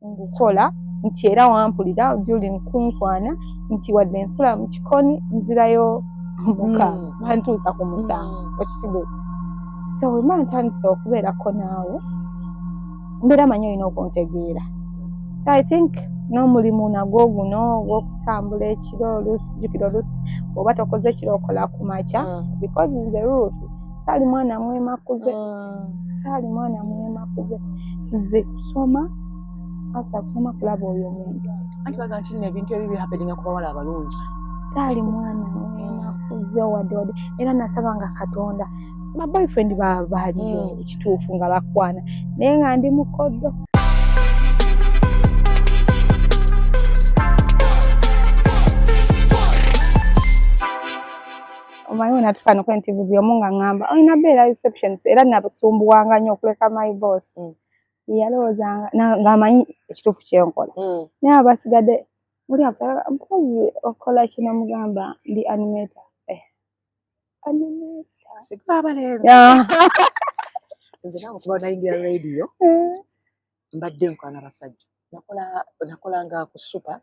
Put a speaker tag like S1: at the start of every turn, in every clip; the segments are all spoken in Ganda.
S1: Ngukola nti era wampulira during kunkwana nti wadde nsula mu kikoni nzirayo muka bantuusa ku 7, okitegeera? So wemba ntandise okubeerako naawe, mbeera manyi olina okuntegeera. So I think n'omulimu nagwo guno ogw'okutambula ekiro, oluusi jjukira oluusi oba tokoze ekiro okola ku makya, because nze Ruth saali mwana mwemakuze, saali mwana mwemakuze. Nze kusoma, after kusoma kulaba oyo omuntu.
S2: Anti baga nti nno ebintu ebibi happeninga ku bawala abalungi.
S1: Saali mwana mwemakuze wadde wadde, era nasabanga Katonda. Ba boyfriend baaliyo, kituufu nga bakwana, naye nga ndi mukoddo. Omanyi wenatuuka nokuba nti buli omu nga ŋŋamba olina beera receptions, era nabusumbuwanga nnyo okuleka my boss. Yalowoozanga ng'amanyi ekituufu kyenkola, naye abasigadde muli akusaba mpozi okola kino, mugamba ndi animator, eh, animator.
S2: Siga abalenzi. Nze naawe kuba nayingira radio, mbadde nkola n'abasajja. Nakolanga ku Super,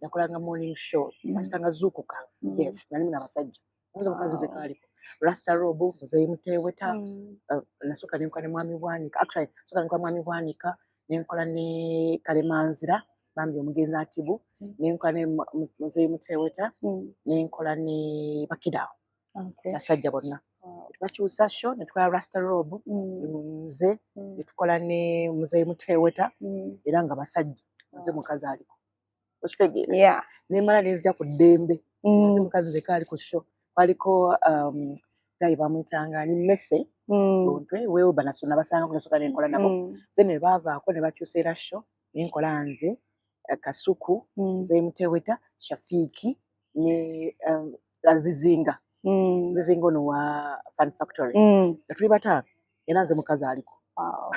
S2: nakolanga morning show, bakitanga Zuukuka. Yes, nalimu n'abasajja, nze mukazi nze kaaliko Rasta Rob, Muzeyi Muteweta. Nasooka nenkola ne Mwami Bwanika, actually nasooka nenkola Mwami Bwanika, nenkola ne Kalemanzira bambi omugenzi Atibu, nenkola ne Muzeyi Muteweta, nenkola ne Bakidaawo. Basajja bonna. Bakyusa show netukola Rasta Rob, nze netukola ne Muzeyi Muteweta, era nga basajja, nze mukazi aliko, okitegeera? Nemala nenzija ku Ddembe, nze mukazi nzeka ali ku show. Kwaliko guy bamuyitanga ni Mese Bontwe wewe banaso nabasanga kunasooka nenkola nabo. Then ne baavaako ne bakyusa era show, nenkola nze, Kasuku, Muzeyi Muteweta, Shafiiki ne Zizinga. Zizinga ono wa Fun Factory. Nga tuli bataano, era nze mukazi aliko.
S1: Wow.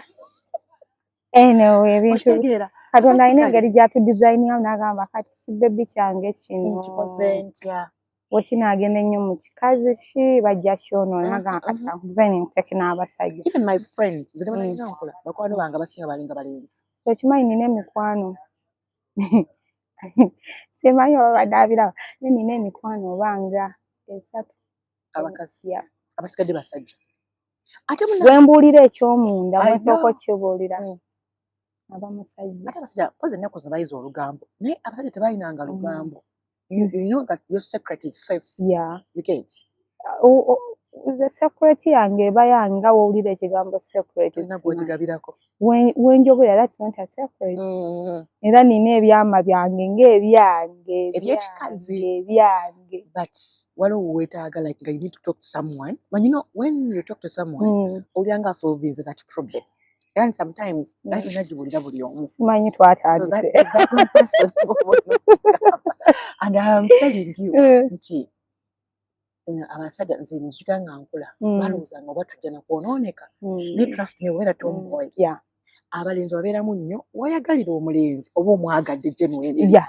S1: Anyway, ebintu
S2: Okitegeera?
S1: Katonda alina
S2: Basically.
S1: engeri gy'atudesigningamu n'agamba kati kibebi kyange kino
S2: Nkikoze ntya?
S1: Wekinaagenda ennyo mu kikazi ki bajja kyonoona. Agamba kati kankudesigning nkuteeke n'abasajja.
S2: Even my friends, nze ne banalina nkola, bakwano bange abasinga balinga balenzi.
S1: Okimanyi nina emikwano, simanyi oba badde abiraba, naye nina emikwano oba nga esatu
S2: abakazi,
S1: Yeah.
S2: abasigadde basajja. Ate muna
S1: Bwe mbuulira ekyomunda,
S2: I
S1: bwe nsooka
S2: know.
S1: okukibuulira aba musajja.
S2: Ate abasajja kozi ennaku zino bayize olugambo, naye abasajja tebalinanga lugambo. You know that your secret is safe. You get?
S1: Nze secret yange eba yange, nga wowulira ekigambo secret.
S2: Tolina gw'okigabirako.
S1: Wenjogera, that's not a secret. Era nina ebyama byange ng'ebyange.
S2: Ebyekikazi.
S1: Ebyange.
S2: But waliwo weetaaga, like nga you need to talk to someone, but you know when you talk to someone, owulira nga solving that problem, and sometimes naye tolina gibuulira buli omu.
S1: Simanyi
S2: So
S1: twatandise.
S2: that is that one person, and I'm telling you nti abasajja, nze nzijukira nga nkula, balowoozanga oba tujja nakwonooneka, naye trust me, obeera tomboy, abalenzi babeeramu nnyo, wayagalira omulenzi oba omwagadde genuinely.
S1: Yeah,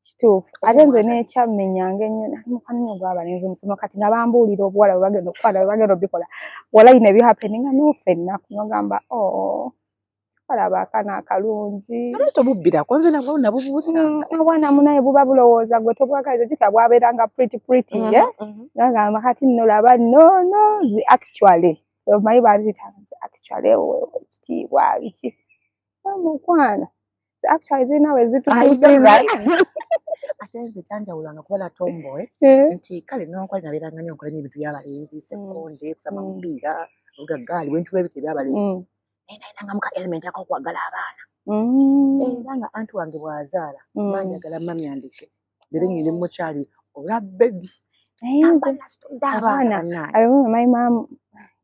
S1: kituufu.
S2: Oba
S1: Ate nze
S2: omwagadde.
S1: N'ekyammenyanga ennyo, nali mukwano nnyo gw'abalenzi mu ssomero, kati nga bambuulira obuwala bwe bagenda okukola, bwe bagenda obikola, walayi ne bihappeninga n'ofa ennaku n'ogamba, oh, kalaba akaana akalungi.
S2: Lwaki tobubbirako? Nze nabwo nabubuusanga.
S1: Obwana munaye buba bulowooza gwe tobwagaliza, jjukira bwabeeranga pretty pretty, ye nagamba kati nno laba no no nze actually omanyi babiyita nze actually wewe ekitiibwa biki mukwano actually zirina we zitutuusiza.
S2: Ate nze kyanjawulanga kuba na tomboy, nti kale newankubadde nabeeranga nnyo nkola nnyo ebintu by'abalenzi, sekonde, kusamba mupiira, vuga ggaali, bwentu bwebiti eby'abalenzi, naye nalinangamu ka element ak'okwagala abaana. Era nga anti wange bw'azaala, banjagala mami andeke leero ngende mukyali olwa baby.
S1: Naye nze
S2: Nasitudde abaana
S1: abaana,
S2: bannange.
S1: I remember my mom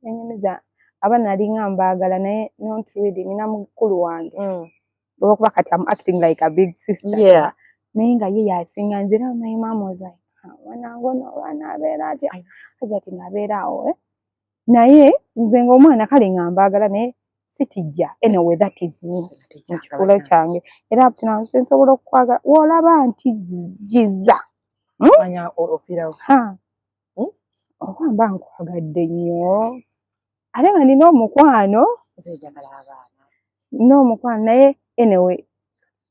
S1: yanyumiza abaana, nalinga mbaagala, naye not really. Nina mukulu wange, olwokuba kati am acting like a big sister, naye nga ye yasinga nze. Era my mom was like, "Ah, mwanange ono abaana abeera atya?" Aja ati ng'abeera awo, eh? Naye nze ng'omwana kale nga mbaagala, naye sitijja. Anyway, that is me mu kikula kyange. Era up to now nze nsobola okukwagala w'olaba nti giza.
S2: Manya ofiirawo.
S1: Ha. Oba mba nkwagadde nnyo, ate nga nina omukwano.
S2: Nze njagala abaana.
S1: Nina omukwano, naye Anyway,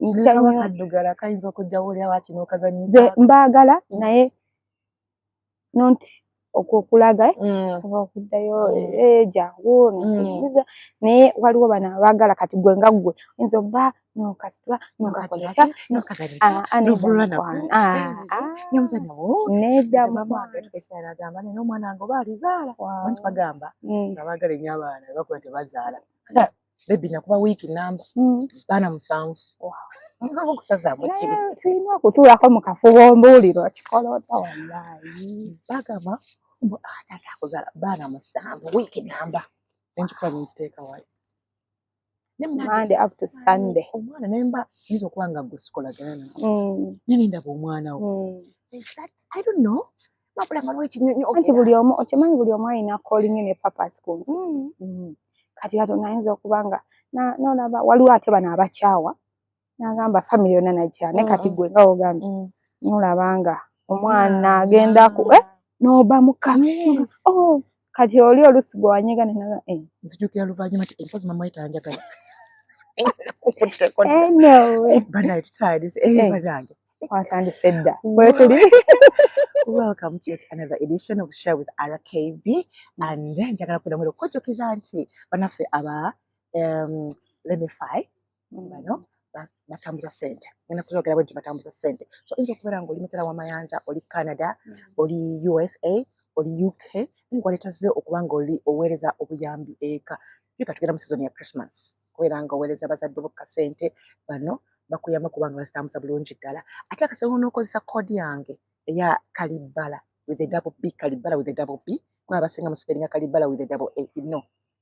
S1: ntya
S2: Kaba
S1: nnyo.
S2: Kaddugala kayinza okujja wulira waki
S1: Nze
S2: n'okazanyiza.
S1: mbaagala, naye not okwo okulaga, eh, sobola okuddayo, eh, jangu nekunyumiza. Naye waliwo bano abaagala, kati gwe nga ggwe oyinza obba n'okasitula n'okakola otya.
S2: N'okazanyiza.
S1: Ah, ah, nedda.
S2: N'ovulula nako.
S1: Mukwano. Ah, ah,
S2: N'omuzannya wo.
S1: Nedda.
S2: Nze mama
S1: Mukwano.
S2: wange atuuka agamba, naye omwana wange oba alizaala. Abantu bagamba abaagala ennyo abaana bakuba tebazaala. Baby, nakuba wiiki namba, baana 7. Okusazaamu kibi.
S1: Naye tulina okutuulako mu kafubo, ombuulire okikola otya wallaayi.
S2: Bagamba mbu taata akuzaala baana 7 wiiki namba. Nenkikuba nenkiteeka wali.
S1: Monday up to Sunday.
S2: Omwana ne mba nyinza okuba nga gwe sikolagana nawe. Naye nendaba omwana wo. Is that, I don't know. Wabula nga waliwo ekinyonyi.
S1: Anti buli omu, okimanyi, buli omu alina calling ne purpose ku nsi. Kati Katonda ayinza okuba nga nolaba waliwo ate bano abakyawa, n'agamba family yonna najja ne kati gwe nga wogambye, nolaba nga omwana agenda ku, eh, n'oba muka. Oh, kati oli olusi gwe wanyiga nenaga, eh.
S2: Nzijukira luvannyuma nti empozi mama we tanjagala.
S1: Anyway,
S2: Banaye tutandise. Eh,
S1: Eh.
S2: banange.
S1: Twatandise dda, bwetuli.
S2: Welcome to yet another edition of Share with RKB. And njagala kuddamu okukujjukiza nti bannaffe aba Lemify bano batambuza ssente. Ngenda kuzogera bwe nti batambuza ssente. So oyinza okubeera ng'oli mitala w'amayanja, oli Canada, oli USA, oli UK, naye ng'waleetazze okuba ng'oli oweereza obuyambi eka. Bika tugenda mu season ya Christmas. Kubeera nga oweereza bazadde bo kasente, bano bakuyamba kuba nga bazitambuza bulungi ddala. Ate akasobola n'okozesa code yange eya Kalibala with a double B, Kalibala with a double B. Kuba abasinga musiperinga Kalibala with a double A. No,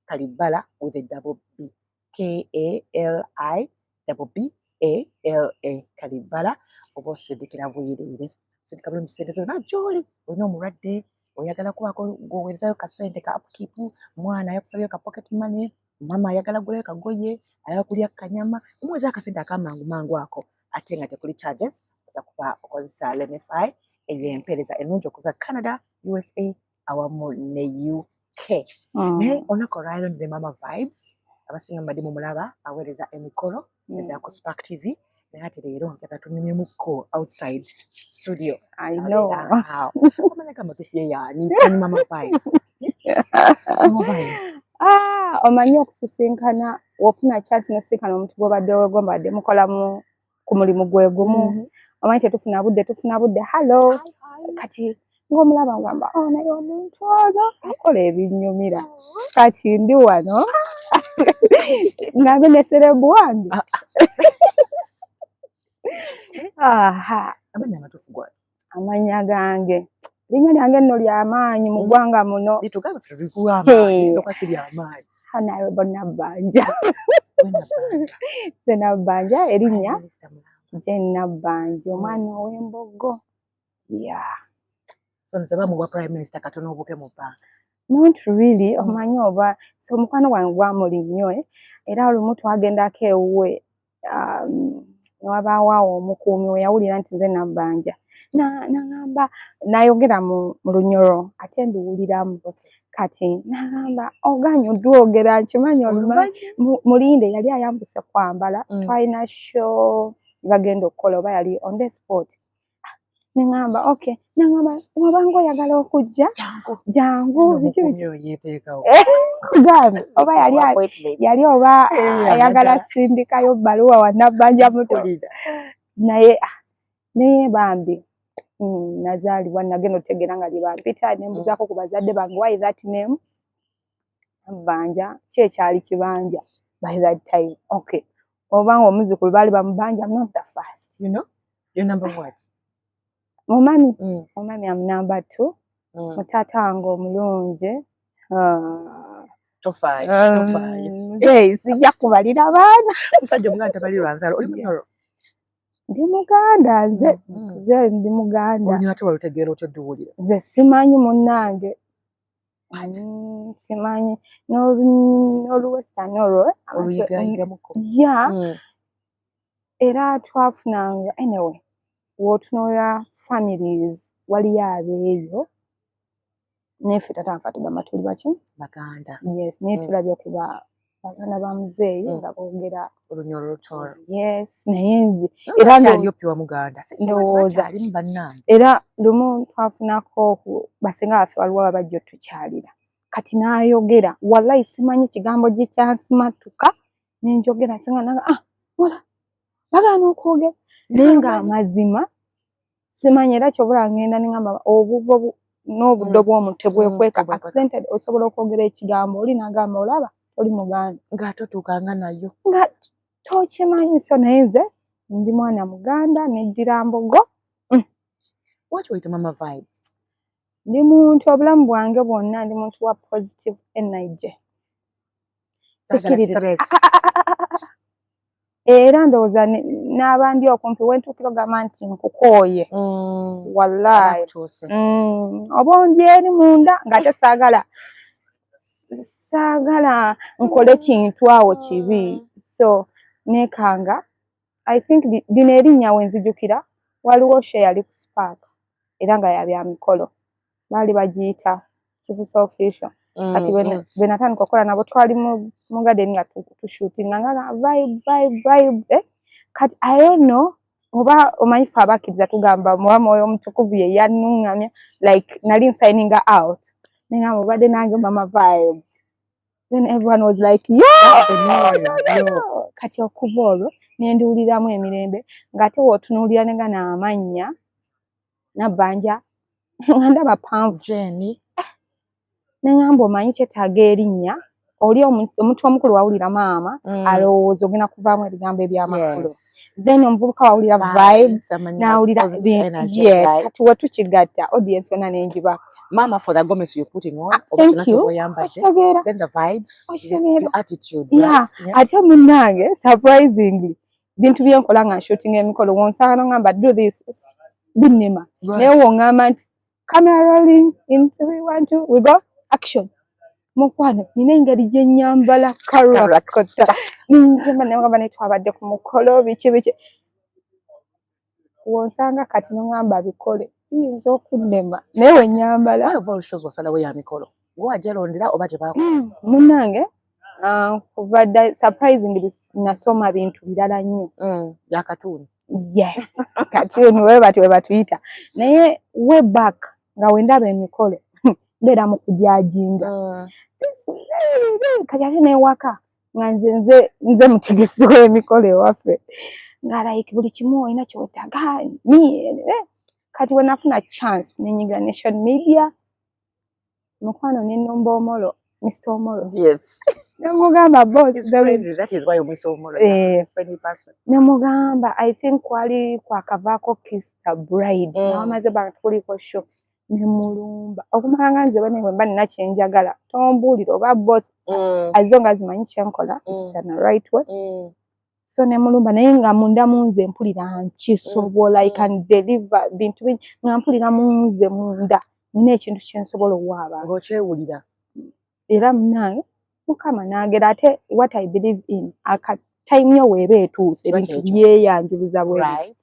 S2: Kalibala with a double B. K A L I double B A L A, Kalibala, oba osindikira bwereere. Sindika bulungi ssente zonna gy'oli. Olina omulwadde, oyagala kubaako gw'oweerezayo kasente ka upkeep, mwana yakusabyeyo ka pocket money, mama ayagala gulayo kagoye, ayagala kulya kanyama, omuweeza akasente akamangu mangu ako ate nga tekuli charges, ojja kuba okozesa Lemify ey'empeereza ennungi okuva Canada, USA awamu ne UK. Naye olunaku olwaleero ne Mama Vibes, abasinga mubadde mumulaba aweereza emikolo naddala ku Spark TV, naye ate leero njagala tunyumyemukko outside studio.
S1: I know.
S2: Amanya gamatufu ye yaani? Ni Mama Vibes. Mama Vibes.
S1: Ah, omanyi okusisinkana, wofuna chance nosisinkana omuntu gw'obadde wegomba, badde mukola mu ku mulimu gwe gumu. Omanyi tetufuna budde, tufuna budde, hello, kati ng'omulaba ngamba, oh, naye omuntu ono akola ebinnyumira. Kati ndi wano ngambe ne celeb wange. Aha.
S2: Amanya amatuufu gwa?
S1: Amannya gange, linnya lyange nno lyamaanyi mu ggwanga muno.
S2: Litugambe tulikuwa amaanyi, soka si lyamaanyi.
S1: Honorable Nabbanja. Nze Nabbanja, erinnya Jane Nabbanja, omwana ow'embogo ya.
S2: So nze bamuwa prime minister katono obuke mu bbanga.
S1: Not really. Omanyi oba so omukwano gwange gwamuli nnyo, eh. Era olumu twagendako ewuwe, newabaawo awo omukuumi we yawulira nti nze Nabbanja, naŋŋamba, nayogera mu Lunyoro ate nduwuliramu. Kati n'agamba, oganye odwogera, nkimanyi olumanyi, mulinde. Yali ayambuse kwambala, twalina show bagenda okukola oba yali on the spot. Neŋŋamba okay, naŋŋamba wabanga oyagala okujja jangu, biki biki. Kugambe oba yali oba ayagala sindikayo bbaluwa wa Nabbanja muto, naye naye bambi, nazaalibwa nagenda otegeera nga lye bampita, nembuzaako ku bazadde bange, why that name Nabbanja, ki ekyali kibanja by that time? Okay, obanga omuzzukulu baali bamubanja, I'm not the first.
S2: You know? You're number what?
S1: Mumami, mumami am number two. Mutaata wange omulungi.
S2: Tofaayo, tofaayo.
S1: Nze sijja kubalira baana.
S2: Omusajja omuganda tabalirwa nzaalo. Oli Munyoro?
S1: Ndi Muganda nze. Nze ndi Muganda.
S2: Olunyoro ate walutegeera otya, odduwulira?
S1: Nze simanyi munnange. Simanyi n'Oluwestern olwo.
S2: Oluyigayigamuko.
S1: Ya. Era twafunanga, anyway, w'otunuulira families waliyo abeeyo, naye ffe taata waffe atugamba tuli baki?
S2: Baganda.
S1: Yes, naye tulabye ku ba Baganda ba muzeeyi nga boogera
S2: Olunyoro, Rutoro.
S1: Yes, naye nze
S2: era
S1: era
S2: kyaliyo pure Muganda.
S1: Ndowooza.
S2: Kyalimu bannange.
S1: Era lumu twafunako ku basenga baffe, waliwo abajja otukyalira. Kati n'ayogera, wallahi simanyi kigambo gye kyansimatuka, nenjogera senga naga, "Ah, wala bagaana okwogera," naye ng'amazima simanyi. Era kyobula ngenda nengamba obuvo n'obuddo bw'omuntu tebwekweka.
S2: Tebwekweka.
S1: Accidented osobola okwogera ekigambo oli n'agamba, "Olaba oli Muganda,"
S2: Ng'ate otuukanga nayo.
S1: Nga tokimanyi. So naye nze ndi mwana Muganda, neddira Mbogo.
S2: Waki oyita Mama Vibes?
S1: Ndi muntu, obulamu bwange bwonna ndi muntu wa positive energy.
S2: Saagala
S1: Sikirira.
S2: stress.
S1: Era ndowooza n'abandi okumpi wentuukira ogamba nti nkukooye, wallahi.
S2: Abakutuuse.
S1: Oba ondi eri munda ng'ate saagala nkole kintu awo kibi, so nekanga. I think lino erinnya we nzijukira waliwo show yali ku Spark era nga ya bya mikolo, baali bagiyita Kivusa Official. Kati bwe natandika okukola nabo twali mu garden nga tushootinga nga vibe, vibe, vibe, eh? Kati I don't know oba omanyi ffe abakkiriza tugamba muba Mwoyo Omutukuvu ye yannuŋŋamya, like nali nsigninga out nengamba obadde nange Mama Vibes. Then everyone was like, "Yeah, no, no." Kati okuva olwo nendiwuliramu emirembe ng'ate w'otunuulira ne gano amannya Nabbanja nga ndaba panvu.
S2: Jenny.
S1: Neŋŋamba omanyi kyetaaga erinnya oli omuntu omukulu wawulira maama alowooza ogenda kuvaamu ebigambo ebyamakulu. Then omuvubuka wawulira vibe n'awulira yes. Kati wetukigatta audience yonna nengiba.
S2: Mama, for the garments you're putting on.
S1: Ah, thank you. Okitegeera?
S2: Then the vibes,
S1: Okitegeera?
S2: your attitude,
S1: Yeah.
S2: right? Yeah.
S1: Ate munnange, surprisingly, bintu byenkola nga nshootinga emikolo, wonsanga nongamba do this, binnema. Naye wongamba nti camera rolling in three, one, two, we go, action, mukwano nina engeri gye nyambala karakota nzemba nengamba naye twabadde ku mukolo biki biki, wonsanga kati nongamba bikole biyinza okunnema, naye wenyambala.
S2: Why of all shows wasalawo ya mikolo? Gwe wagyerondera oba gye bakuwa?
S1: Munnange, ah, kuva dda surprisingly nasoma bintu birala nnyo.
S2: Ya katuuni.
S1: Yes, kati ono we bati we batuyita, naye way back nga wendaba emikolo mbeera mu kujajinga. Kati ate newaka nga nze mutegesi w'emikolo ewaffe, nga like buli kimu olina kyewetaaga me, eh. Kati we nafuna chance nenyigira Nation Media, mukwano nenumba Omolo, Mr Omolo. Nemugamba, "Boss,"
S2: He's friendly. That is why omwisa Omolo.
S1: Eh.
S2: He's a friendly person.
S1: Nemugamba, I think kwali kwakavaako Kiss the Bride, nga bamaze banga tukuliko show, nemulumba okumala nga nze bane bwe mba nina kyenjagala tombuulira oba boss, as long as manyi kyenkola, it's in the right way. So nemulumba, naye nga munda mu nze mpulira nkisobola. I can deliver bintu bingi nga mpulira mu nze munda nina ekintu kyensobola okuwa abantu.
S2: Ng'okyewulira.
S1: Era munange Mukama naagera ate what I believe in, aka time yo weeba etuuse,
S2: Kiba
S1: ebintu
S2: kyekyo.
S1: byeyanjuluza bwe biti.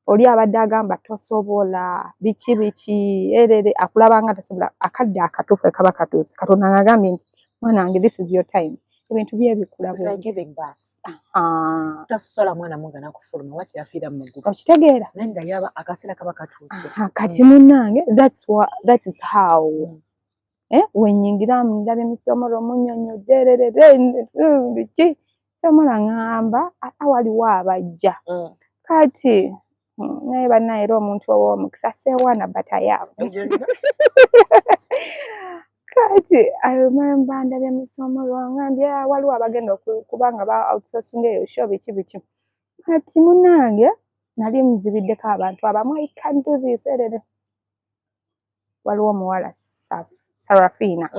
S1: Oli abadde agamba tosobola biki biki erere akulaba nga tasobola, akadde akatuufu kaba katuuse, Katonda ng'agambye nti mwana wange, this is your time, ebintu byebikula.
S2: It's like giving birth.
S1: Ah,
S2: Tasobola mwana munga nakufuluma wakiri afiira mu magulu.
S1: Okitegeera?
S2: Naye nga yaba akaseera kaba katuuse.
S1: Aha, kati munnange, that is how eh, wenyingira ndaba emisomo munyonyodde ererere biki somola ŋŋamba ate waliwo abajja. Kati naye bannaye era omuntu ow'omukisa seewaana batayaabwe. Kati I remember ndabye emisomo lwangambye, "Ah, waliwo abagenda kuba nga ba outsourcing eyo show biki biki." Kati munnange nali muzibiddeko abantu abamu, I can do this erere. Waliwo omuwala Sarafina.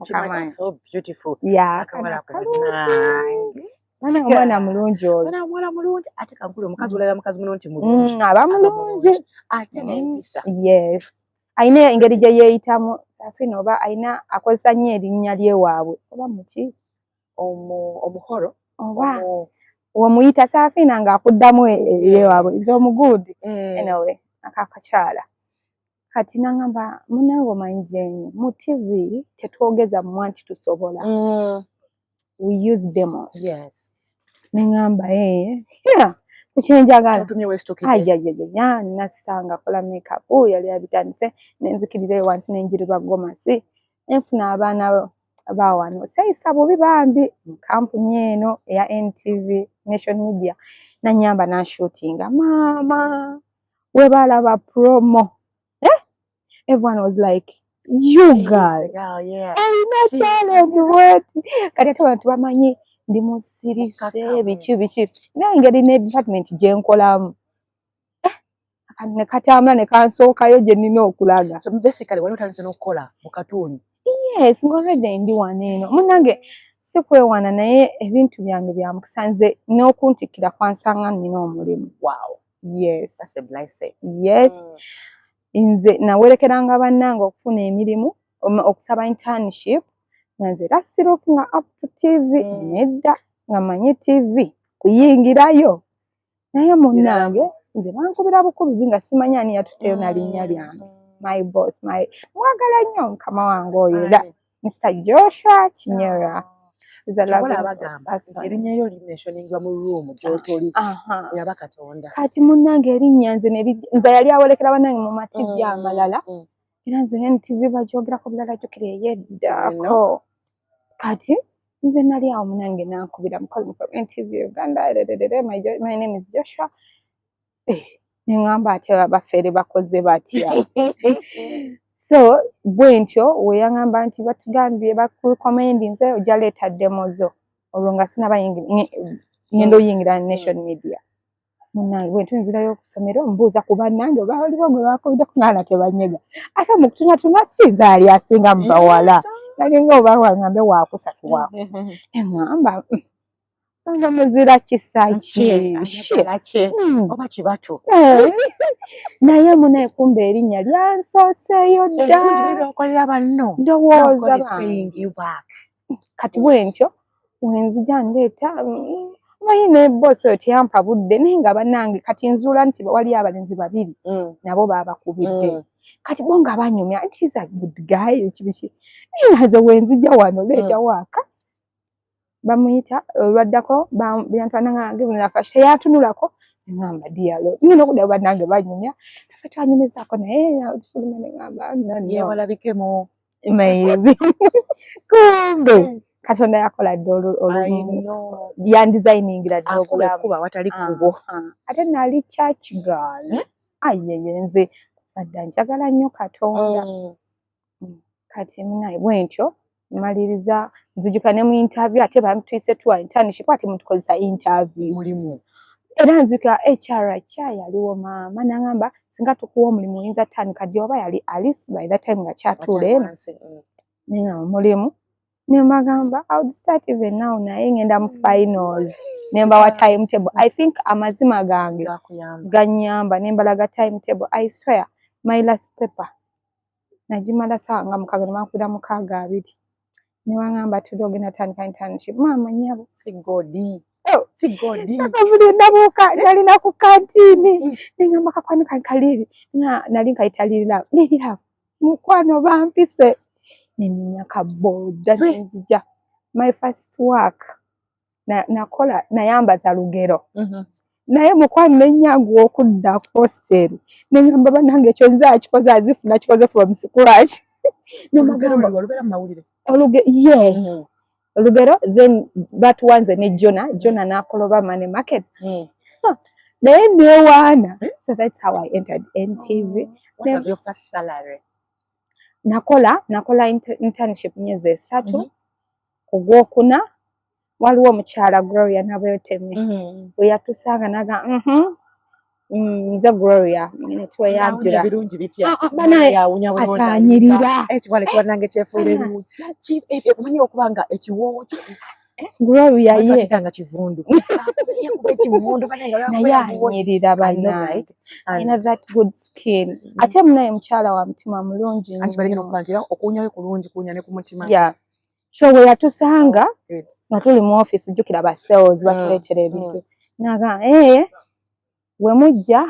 S2: Kimanyi, so beautiful.
S1: Ya.
S2: Akawala
S1: Kana kalungi.
S2: Kalungi.
S1: Mwana omwana mulungi oyo.
S2: Mwana muwala mulungi ate kankulu omukazi olaba mukazi muno nti mulungi.
S1: Aba mulungi.
S2: Ate n'empisa.
S1: Yes, ayina engeri gye yeeyitamu Sarafina, oba ayina akozesa nnyo erinnya lyewaabwe oba muki.
S2: Omuhoro.
S1: Oba womuyita Sarafina ng'akuddamu eyewaabwe nze omuguudi. Anyway, akakakyala kati nangamba, "Munange omanyi Jane, mu TV tetwogeza mumwa nti tusobola." We use demos. Neŋŋamba, "Eh, yeah, kukyenjagala."
S2: Otumye weesitukidde.
S1: Ayayayaya, nasanga kola makeup yali abitandise, nenzikirirayo wansi nenjirirwa gomasi, nenfuna abaana bawano sayisa bubi bambi mu kampuni eno eya NTV, Nation Media, nanyamba nanshootinga. Maama we balaba promo, eh? Everyone was like, "You girl alina talent bweti." Kati ate abantu bamanyi ndi musirise.
S2: Mukakamu.
S1: Biki biki, naye engeri ne department gye nkolamu, eh, ne katambula ne kansookayo gye nnina okulaga.
S2: So basically wali otandise n'okukola mu katuuni.
S1: Yes, ng'already ndi wano eno. Munnange, si kwewaana, naye ebintu byange bya mukisa. Nze n'okuntikkira kwansanga nnina omulimu. Yes.
S2: That's a blessing.
S1: Yes. Nze nawerekeranga bannange okufuna emirimu, okusaba internship, nga nze era sirookinga up to TV. Nedda, nga manyi TV kuyingirayo, naye munnange nze bankubira bukubizi nga simanyi ani yatuteyo na linnya lyange. My boss, my mwagala nnyo mukama wange oyo, era Mr Joshua Kinyera is a
S2: Kyobola
S1: loving
S2: abagamba nti
S1: person.
S2: erinnya lyo limentioningwa mu room gy'otoli yaba Katonda.
S1: Kati munnange erinnya nze nze yali awolekera bannange mu ma TV amalala, era nze NTV bagyogerako bulala, jjukira eyeddako. Kati nze nali awo, munange nankubira, "Mukozi from NTV Uganda, rererere, my name is Joshua." Eh, neŋŋamba, ate abafeere bakoze batya? So bwe ntyo we yaŋŋamba nti batugambye bakurecommendinze, ojja leeta demo zo. Olwo nga sinaba ngenda oyingira Nation Media. Munnange, bwe ntyo nzirayo okusomero, mbuuza ku bannange oba waliwo gwe bakubiddeko, ngaana tebanyega. Ate mu kutunatuna si nze ali asinga mu bawala, nalinga oba waŋŋambe waakusatu waako. Eŋŋamba nga muzira kisa ki?
S2: Ayagala ki? Oba kibatu.
S1: Eh, naye munaye, kumbe erinnya lyansooseeyo dda.
S2: Okolera banno.
S1: Ndowooza
S2: God is
S1: bange.
S2: paying you back.
S1: Kati bwe ntyo wenzija ndeeta, manyi ne boss oyo teyampa budde, naye nga bannange kati nzuula nti waliyo abalenzi babiri nabo baabakubidde. Kati bo nga banyumya nti is a good guy, kibiki. Naye nga nze wenzija wano leeta waaka bamuyita olwaddako byantwanange teyatunulako. Ngamba, "Dear Lord," ngenda okudda, bannange banyumya, ffe twanyumizaako, naye fuluma neŋŋamba, "No, no."
S2: Yeewalabikemu.
S1: Maybe kumbe Katonda yakola dda
S2: I know.
S1: yandesigningira dda
S2: Akuba
S1: obulamu.
S2: Ekkubo awatali kkubo.
S1: Aha. Ate nali church girl.
S2: Eh?
S1: Ayeye, nze adda njagala nnyo Katonda. Kati munaye, bwe ntyo maliriza, nzijuka ne mu interview, ate bamutuyise tuwa internship, ate mutukozesa interview.
S2: Mulimu.
S1: Era nzijukira HR kyayaliwo, maama n'aŋŋamba, "Singa tukuwa omulimu oyinza tandika ddi?" Oba yali Alice by that time nga kyatuula eno.
S2: Wansi.
S1: Nengamba omulimu, ne mbagamba, "I would start even now, naye ngenda mu finals." Ne mbawa timetable. I think amazima gange
S2: Gakuyamba.
S1: ganyamba, ne mbalaga timetable. I swear, my last paper nagimala saawa nga 6, ne bankubira 6:20, ne baŋŋamba, "Tuli ogenda tandika internship." Maama nnyabo.
S2: Si God.
S1: Oh.
S2: Si God.
S1: Sakavuli nabuuka, nalina ku kantiini, neŋŋamba kakwano kange kaliri nga nali nkayita Lirira, "Lirira mukwano, bampise." Neninya kabooda nenzija. My first work nakola nayambaza lugero. Naye mukwano, nenyanguwa okudda ku hostel, neŋŋamba, "Bannange, ekyo nze akikoze azifu nakikoze from scratch."
S2: Olugero luli walubeera mu mawulire.
S1: Yes. Olugero, then batuwanze ne Jona, Jona n'akoloba money market. Naye neewaana. So that's how I entered NTV.
S2: What was your first salary?
S1: Nakola internship myezi 3. Ogwokuna waliwo omukyala Gloria Nabweteme, bwe yatusanga naga, nze Gloria netweyanjula."
S2: Ebirungi bitya?
S1: Ah, ah, banaye,
S2: Yawunya bwe
S1: atanyirira.
S2: Ekiwala ekiwanange kyefuula ebirungi. Omanyi okuba nga ekiwoowo
S1: Gloria ye
S2: bakita nga kivundu. Yakuba ekivundu bannange,
S1: naye anyirira bannange, alina that good skin, ate munaye mukyala wa mutima mulungi
S2: Anti balengera
S1: nnyo.
S2: Okuba nti era okuwunyayo kulungi kuwunya ne ku mutima.
S1: Yeah. So bwe yatusanga
S2: Good.
S1: nga tuli mu office, jjukira ba sales batuleetera ebintu, naga, "Ee, we mujja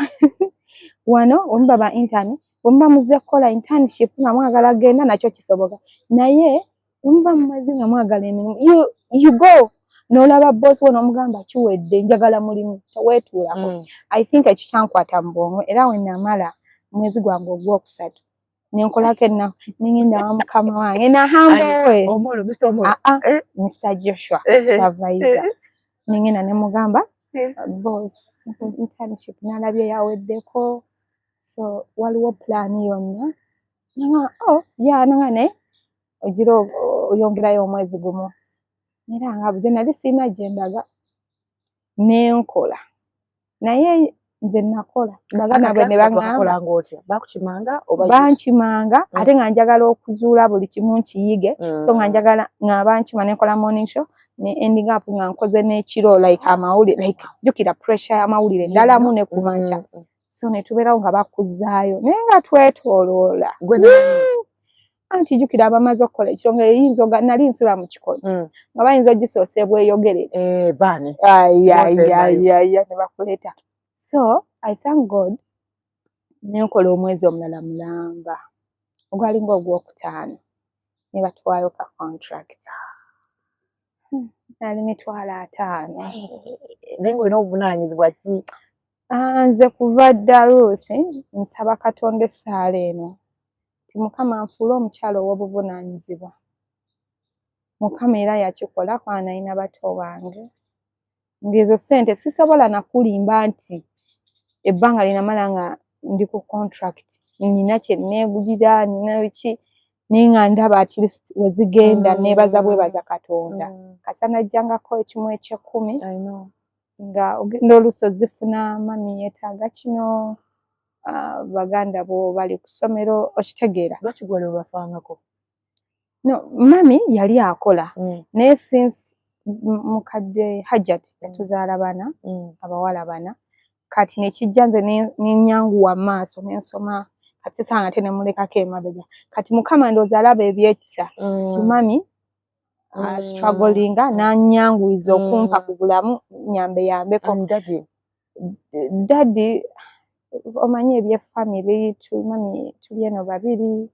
S1: wano we muba ba intern, bwe muba muzze kukola internship nga mwagala genda nakyo kisoboka, naye we muba mumaze nga mwagala emirimu, you You go n'olaba boss wo n'omugamba, "Kiwedde, njagala mulimu," teweetuulako. I think ekyo kyankwata mu bwongo, era we namala omwezi gwange ogwokusatu nenkolako ennaku, nengenda wa mukama wange nahamba we.
S2: Omolo, Mr. Omolo.
S1: Aa.
S2: Eh.
S1: Mr. Joshua, supervisor. Nengenda nemugamba, "Boss, internship nalabye yaweddeko, so waliwo plan yonna?" Nanga, "Oh yeah," nanga, "naye ogira oyongerayo omwezi gumu." Era nga bujo nali sirina gye ndaga, nenkola, naye nze nakola baganda bwe ne baŋŋamba.
S2: Bakolanga otya? Bakukimanga oba?
S1: Bankimanga, ate nga njagala okuzuula buli kimu nkiyige. So nga njagala nga bankima, nenkola morning show ne ending up nga nkoze n'ekiro, like amawulire, like jjukira pressure y'amawulire ndalamu ne kumakya. So ne tubeerawo nga bakuzaayo, naye nga twetooloola.
S2: Gwe nani?
S1: Anti jjukira abamaze okukola ekiro nga eyinza nali nsula mu kikoni, nga bayinza ogisoosa ebweyogerere.
S2: Eh, vaani.
S1: Ayayayaya, ne bakuleeta. So I thank God, nenkola omwezi omulala mulamba ogwalinga ogwokutaano, ne batwayo ka contract. Nali 50,000.
S2: Naye ng'olina obuvunaanyizibwa ki?
S1: Ah, nze kuva dda, Ruth, nsaba Katonda essaala eno nti, "Mukama, nfuule omukyala ow'obuvunaanyizibwa." Mukama era yakikola, kuba nalina bato bange, ng'ezo ssente sisobola nakulimba nti ebbanga lye namala nga ndi ku contract nina kye neegulira, nina biki, naye nga ndaba at least we zigenda. Neebaza bwebaza Katonda. Kasa najjangako ekimu eky'ekkumi.
S2: I know.
S1: Nga ogenda oluusi ozifuna, mami yeetaaga kino, ah, baganda bo bali ku ssomero, okitegeera?
S2: Lwaki gwe wali obafangako?
S1: No, mami yali akola, naye since mukadde Hajjat yatuzaala bana, abawala bana, kati nekijja nze nenyanguwa maaso nensoma. Kati sisanga ate nemulekako emabega. Kati Mukama ndowooza alaba ebyekisa ti mami strugglinga, nanyanguyiza okumpa ku bulamu, nyambe yambeko.
S2: And daddy?
S1: Daddy, omanyi ebyefamily, mami tuli eno babiri,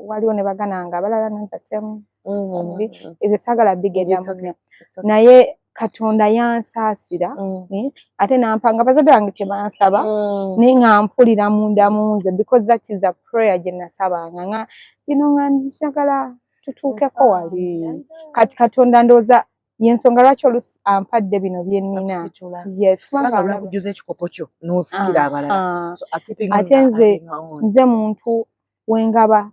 S1: waliwo ne baganda nga abalala not the same family. Ebyo saagala bigenda
S2: It's okay.
S1: mu,
S2: It's okay.
S1: naye Katonda yansaasira, ate nampa nga bazadde bange tebansaba, naye nga mpulira munda mu nze, because that is a prayer gye nasabanga, nga nga njagala tutuukeko wali. Kati Katonda ndowooza yensonga lwaki olusi ampadde bino bye nnina.
S2: Akusitula.
S1: Yes, kubanga
S2: Kubanga
S1: alaba.
S2: lwakujjuza ekikopo kyo n'ofikira abalala. So, keeping on
S1: Ate nze
S2: adding on.
S1: nze muntu wengaba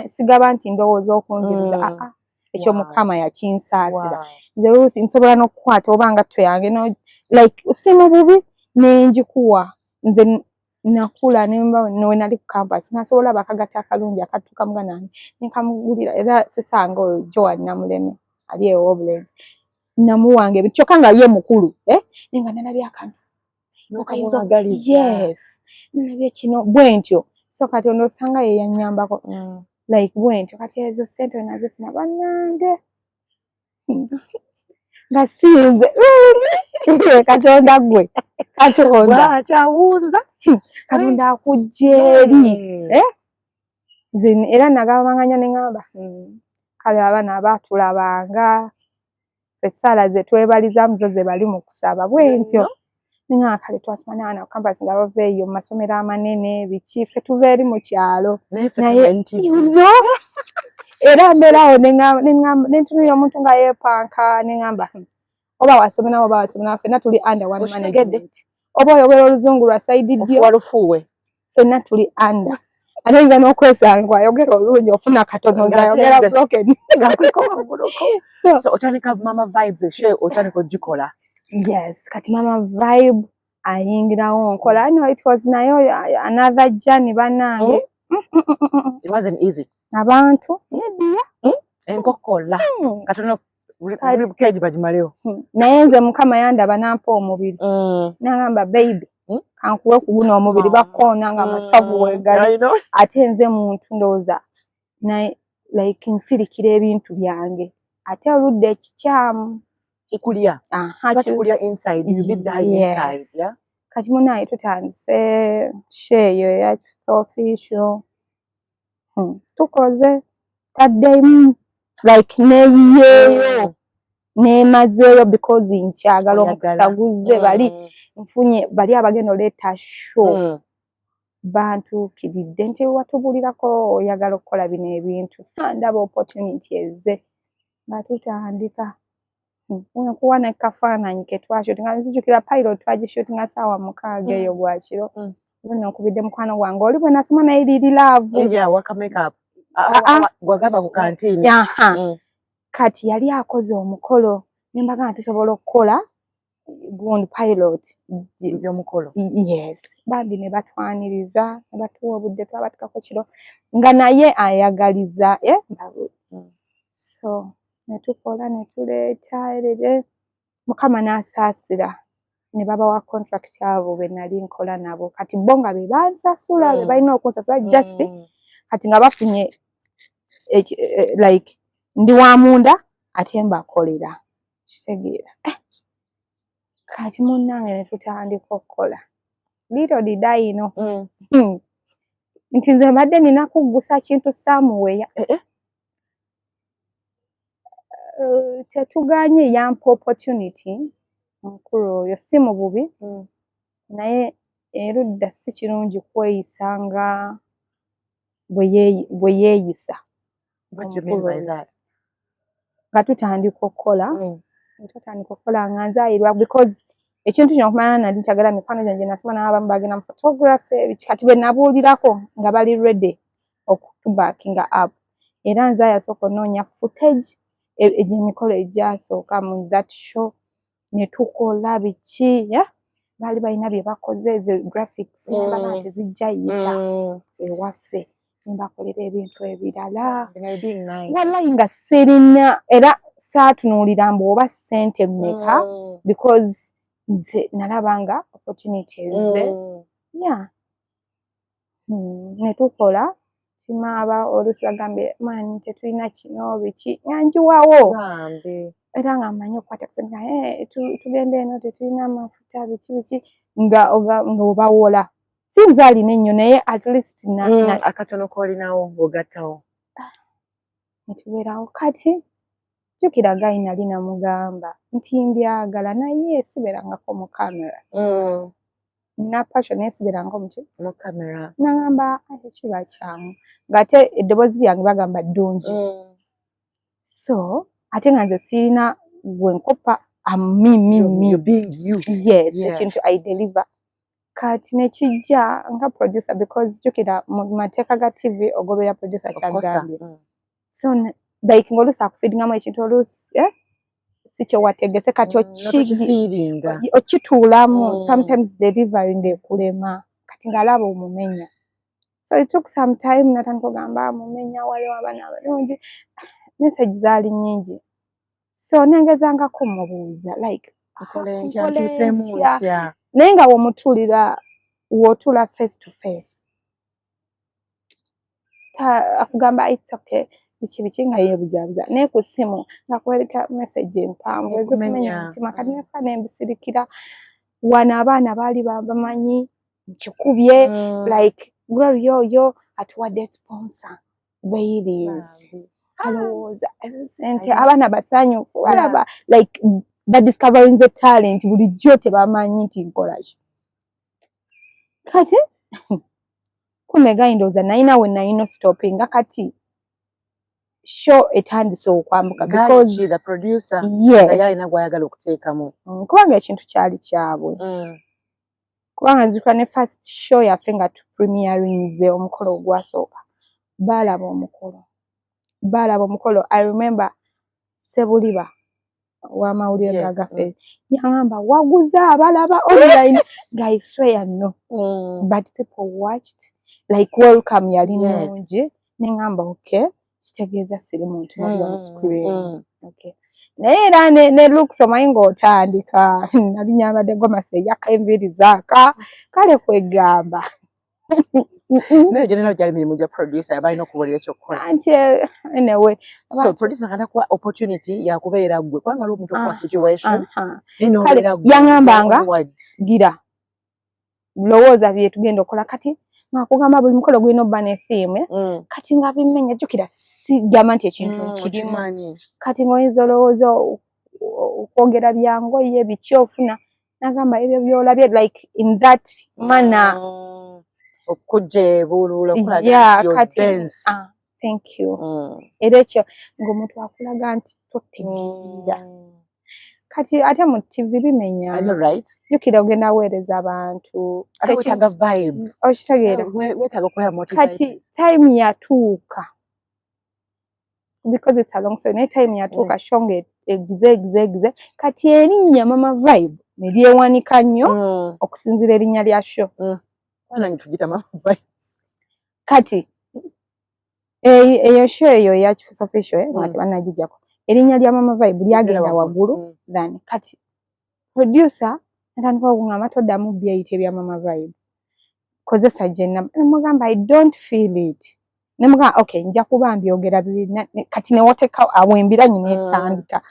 S1: sigaba nti ndowooza okunziriza. Aa, ekyo Mukama yakinsaasira. Nze Ruth nsobola n'okukwata oba ngatto yange, no, like si mu bubi, nenjikuwa. Nze nakula nemba we nali ku campus nasobola akagato akalungi akatuuka muganda wange nenkamugulira. Era sisanga oyo Joan Namuleme ali ewo Obulenzi, namuwanga ebintu kyokka nga ye mukulu, eh? Naye nga nalabye akantu.
S2: N'okamwagaliza.
S1: Yes, nalabye kino bwe ntyo. So Katonda osanga ye yannyambako, like bwe ntyo. Kati ezo ssente we nazifuna, bannange, nga sinze Katonda, gwe Katonda.
S2: Bw'akyawunza.
S1: Katonda akujja eri. Eh? Nze era nagabanganya ne ŋŋamba, kale abaana abaatulabanga essaala ze twebalizaamu zo ze bali mu kusaba bwe ntyo." Neŋŋamba, kale twasoma n'abaana ku campus nga bava eyo mu masomero amanene, biki, ffe tuva eri mu kyalo.
S2: Naye ffe
S1: Naye
S2: tuba NTV.
S1: Era mbeerawo neŋŋamba, nentunuulira omuntu nga yeepanka, neŋŋamba, oba wasoma nawe oba wasoma nawe, ffenna tuli under one
S2: Okitegedde?
S1: management. Oba oyogera oluzungu lwa side ddyo,
S2: Ofuwa lufuuwe.
S1: ffenna tuli under. Ate oyinza n'okwesanga ayogera olulungi ofuna katono, nze ayogera
S2: Ng'ate nze-
S1: broken.
S2: Ng'akuliko wagguluko.
S1: So,
S2: So otandika Mama Vibes, eshow otandika ogikola.
S1: Yes, kati Mama Vibe ayingirawo, nkola. No, it was naye another journey, bannange.
S2: It wasn't easy.
S1: Abantu media.
S2: Enkokola. Katono ribcage bagimalewo.
S1: Naye nze Mukama yandaba n'ampa omubiri, n'agamba, "Baby, kankuwe ku guno omubiri." Bakoona nga amasavu wegali.
S2: I know.
S1: Ate nze muntu ndowooza naye like nsirikira ebintu byange, ate oludda ekikyamu
S2: Kikulya.
S1: Aha,
S2: Kiba kikulya inside. You be dying inside.
S1: Yes.
S2: Yeah.
S1: Kati munaye tutandise show eyo eya official. Tukoze taddemu like neyiyeeyo. Neemazeeyo because nkyagala omukisa guzze, bali nfunye bali abagenda oleeta show. Bantuukiridde nti watubulirako oyagala okukola bino ebintu. Ndaba opportunity ezze nga tutandika nkuwa nekafaananyi ke twashootinga. Nzijukira pilot twagishootinga ssaawa 6 eyo gwakiro. Nno nkubidde mukwano gwange oli bwe nasoma naye liri love.
S2: Gwagamba ku kantiini.
S1: Kati yali akoze omukolo ne mbagamba tusobola okukola gundi pilot
S2: gy'omukolo.
S1: Yes, bambi ne batwaniriza ne batuwa obudde, twabatukako kiro nga naye ayagaliza, eh? So ne tukola ne tuleeta erere, Mukama n'asaasira ne babawa contract abo be nali nkola nabo. Kati bo nga be bansasula, be balina okunsasula, just kati nga bafunye like ndi wa munda ate mbakolera, kitegeera? Eh, kati munnange ne tutandika okukola. Little did I know nti nze mbadde nina kuggusa kintu somewhere.
S2: Eh, eh.
S1: Tetuganye yampa opportunity omukulu oyo, si mu bubi, naye erudda si kirungi kweyisa nga bwe yeeyisa.
S2: What do you mean by that?
S1: Nga tutandika okukola, tutandika okukola nga nzaayirwa because ekintu kino okumanya nali nkyagala. Mikwano gyange nasoma nabo abamu bagenda mu photography. Kati bwe nabuulirako nga bali ready okutubackinga up, era nze ayasooka onoonya footage emikolo egyasooka mu that show ne tukola biki, yeah? Baali balina bye bakoze, ezo graphics nembagamba tezijja yita ewaffe, nembakolera ebintu ebirala.
S2: Nga you're being nice.
S1: Wallahi nga sirina, era saatunuulira mbu oba ssente mmeka because nze nalaba nga opportunity ezze. Yeah. Ne tukola kimaaba, oluusi bagambye man tetulina kino biki, nga njiwawo.
S2: Bambi.
S1: Era nga mmanyi okukwata ku ssente nga "Eh, tugenda eno tetulina mafuta biki biki", nga nga obawola. Si nze alina ennyo, naye at least na,
S2: Akatono k'olinawo ng'ogattawo.
S1: Ne tubeerawo. Kati jjukira guy nali namugamba nti mbyagala naye sibeerangako mu camera, nina passion naye sibeerangako muki
S2: Mu camera.
S1: Nagamba ate kiba kyangu ng'ate eddoboozi lyange bagamba ddungi. So ate nga nze sirina gwe nkopa, am me, me, me.
S2: You're being you.
S1: Yes. Ekintu I deliver. Kati nekijja nga producer, because jjukira mu mateeka ga TV ogoberera producer
S2: Of course.
S1: kyagambye. So like ng'oluusi akufeedingamu ekintu, oluusi si kyewategese, kati
S2: Notokifeelinga.
S1: Okituulamu. Sometimes delivery ng'ekulema, kati ng'alaba omumenya. So it took some time, natandika ogamba mumenya, waliwo abaana abalungi, message zaali nnyingi, so nengezangako mubuuza like
S2: Nkole ntya?
S1: Nkole
S2: Nkyuseemu
S1: ntya?
S2: ntya?
S1: Naye nga womutuulira, w'otuula face to face, akugamba it's okay biki biki, nga yeebuzaabuza, naye ku ssimu nga kuwereka message empanvu ezikumenya
S2: Ekumenya.
S1: omutima. Kati nesooka nembisirikira. Wano abaana baali bamanyi nkikubye, like Glory oyo atuwadde sponsor Baileys.
S2: Bambi.
S1: Alowooza sente,
S2: Alina-
S1: abaana basanyufu, balaba like badiscoverinze talent, bulijjo tebamanyi nti nkola ki. Kati kumbe guy ndowooza nalina we nalina stoppinga, kati show etandise okwambuka because
S2: Guy, the producer,
S1: yes.
S2: naye alina gw'ayagala okuteekamu.
S1: Kubanga ekintu kyali kyabwe, kubanga nzijukira ne first show yaffe nga tupremierinze omukolo ogwasooka, baalaba omukolo, baalaba omukolo. I remember Sebuliba w'amawulire gaffe yaŋŋamba waguze abalaba online, nga I swear no, but people watched, like welcome yali nnungi, ne ŋŋamba okay, kitegeeza siri muntu mubi on screen. Okay. Naye era ne looks, omanyi ng'otandika nali nyambadde gomasi eyaka, enviiri zaaka, kale kwegamba.
S2: Naye gyonna gyali mirimu gya producer, yabalina okubuulira ekyokukola.
S1: Anti anyway.
S2: So producer nga takuwa opportunity yakubeera ggwe, kubanga waliwo omuntu okuwa situation naye
S1: Kale,
S2: n'obeera ggwe,
S1: yaŋŋambanga,
S2: your own words.
S1: Gira lowooza bye tugenda okukola. Kati ng'akugamba buli mukolo gulina obba ne theme, eh? Kati nga bimenya, jjukira sigamba nti ekintu nkirimu.
S2: Okimanyi.
S1: Kati ng'oyinza olowooza okwogera byangoye biki ofuna. Nagamba ebyo byolabye like in that manner.
S2: Okujja ebuuluula okulaga nti you're
S1: kati
S2: dense.
S1: Ah, thank you. Era ekyo ng'omuntu akulaga nti totegeera. Kati ate mu TV bimenya.
S2: I know, right?
S1: Jjukira ogenda weereza abantu.
S2: Ate wetaaga vibe.
S1: Okitegeera?
S2: Wetaaga okubeera motivated.
S1: Kati time yatuuka, because it's a long story, naye time yatuuka show nga eguze eguze eguze. Kati erinnya Mama Vibe ne lyewanika nnyo okusinziira erinnya lya show.
S2: Faananyi tugiyita Mama Vibes.
S1: Kati eyo show eyo eya Kifusa Official, nga tebannagijjako, erinnya lya Mama Vibe lyagenda waggulu than kati producer natandika okungamba, "Toddamu byeyita ebya Mama Vibe, kozesa gyenna." Nemugamba, "I don't feel it." Nemugamba, "Okay, nja kuba mbyogera bibiri." Kati newoteka awo embiranyi netandika.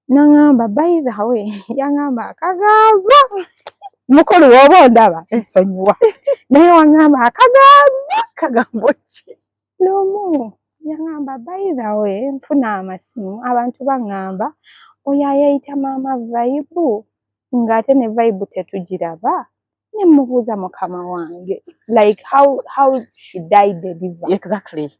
S1: Naŋŋamba, by the way, yaŋŋamba akagambo, "Mukulu, woba ondaba nsonyiwa, naye waŋŋamba akagambo."
S2: Kagambo ki?
S1: Lumu yaŋŋamba, "By the way, nfuna amasimu, abantu baŋŋamba oyo ayeeyita Maama Vibe ng'ate ne vibe tetugiraba. Ne mubuuza mukama wange, like how should I deliver?"
S2: Exactly,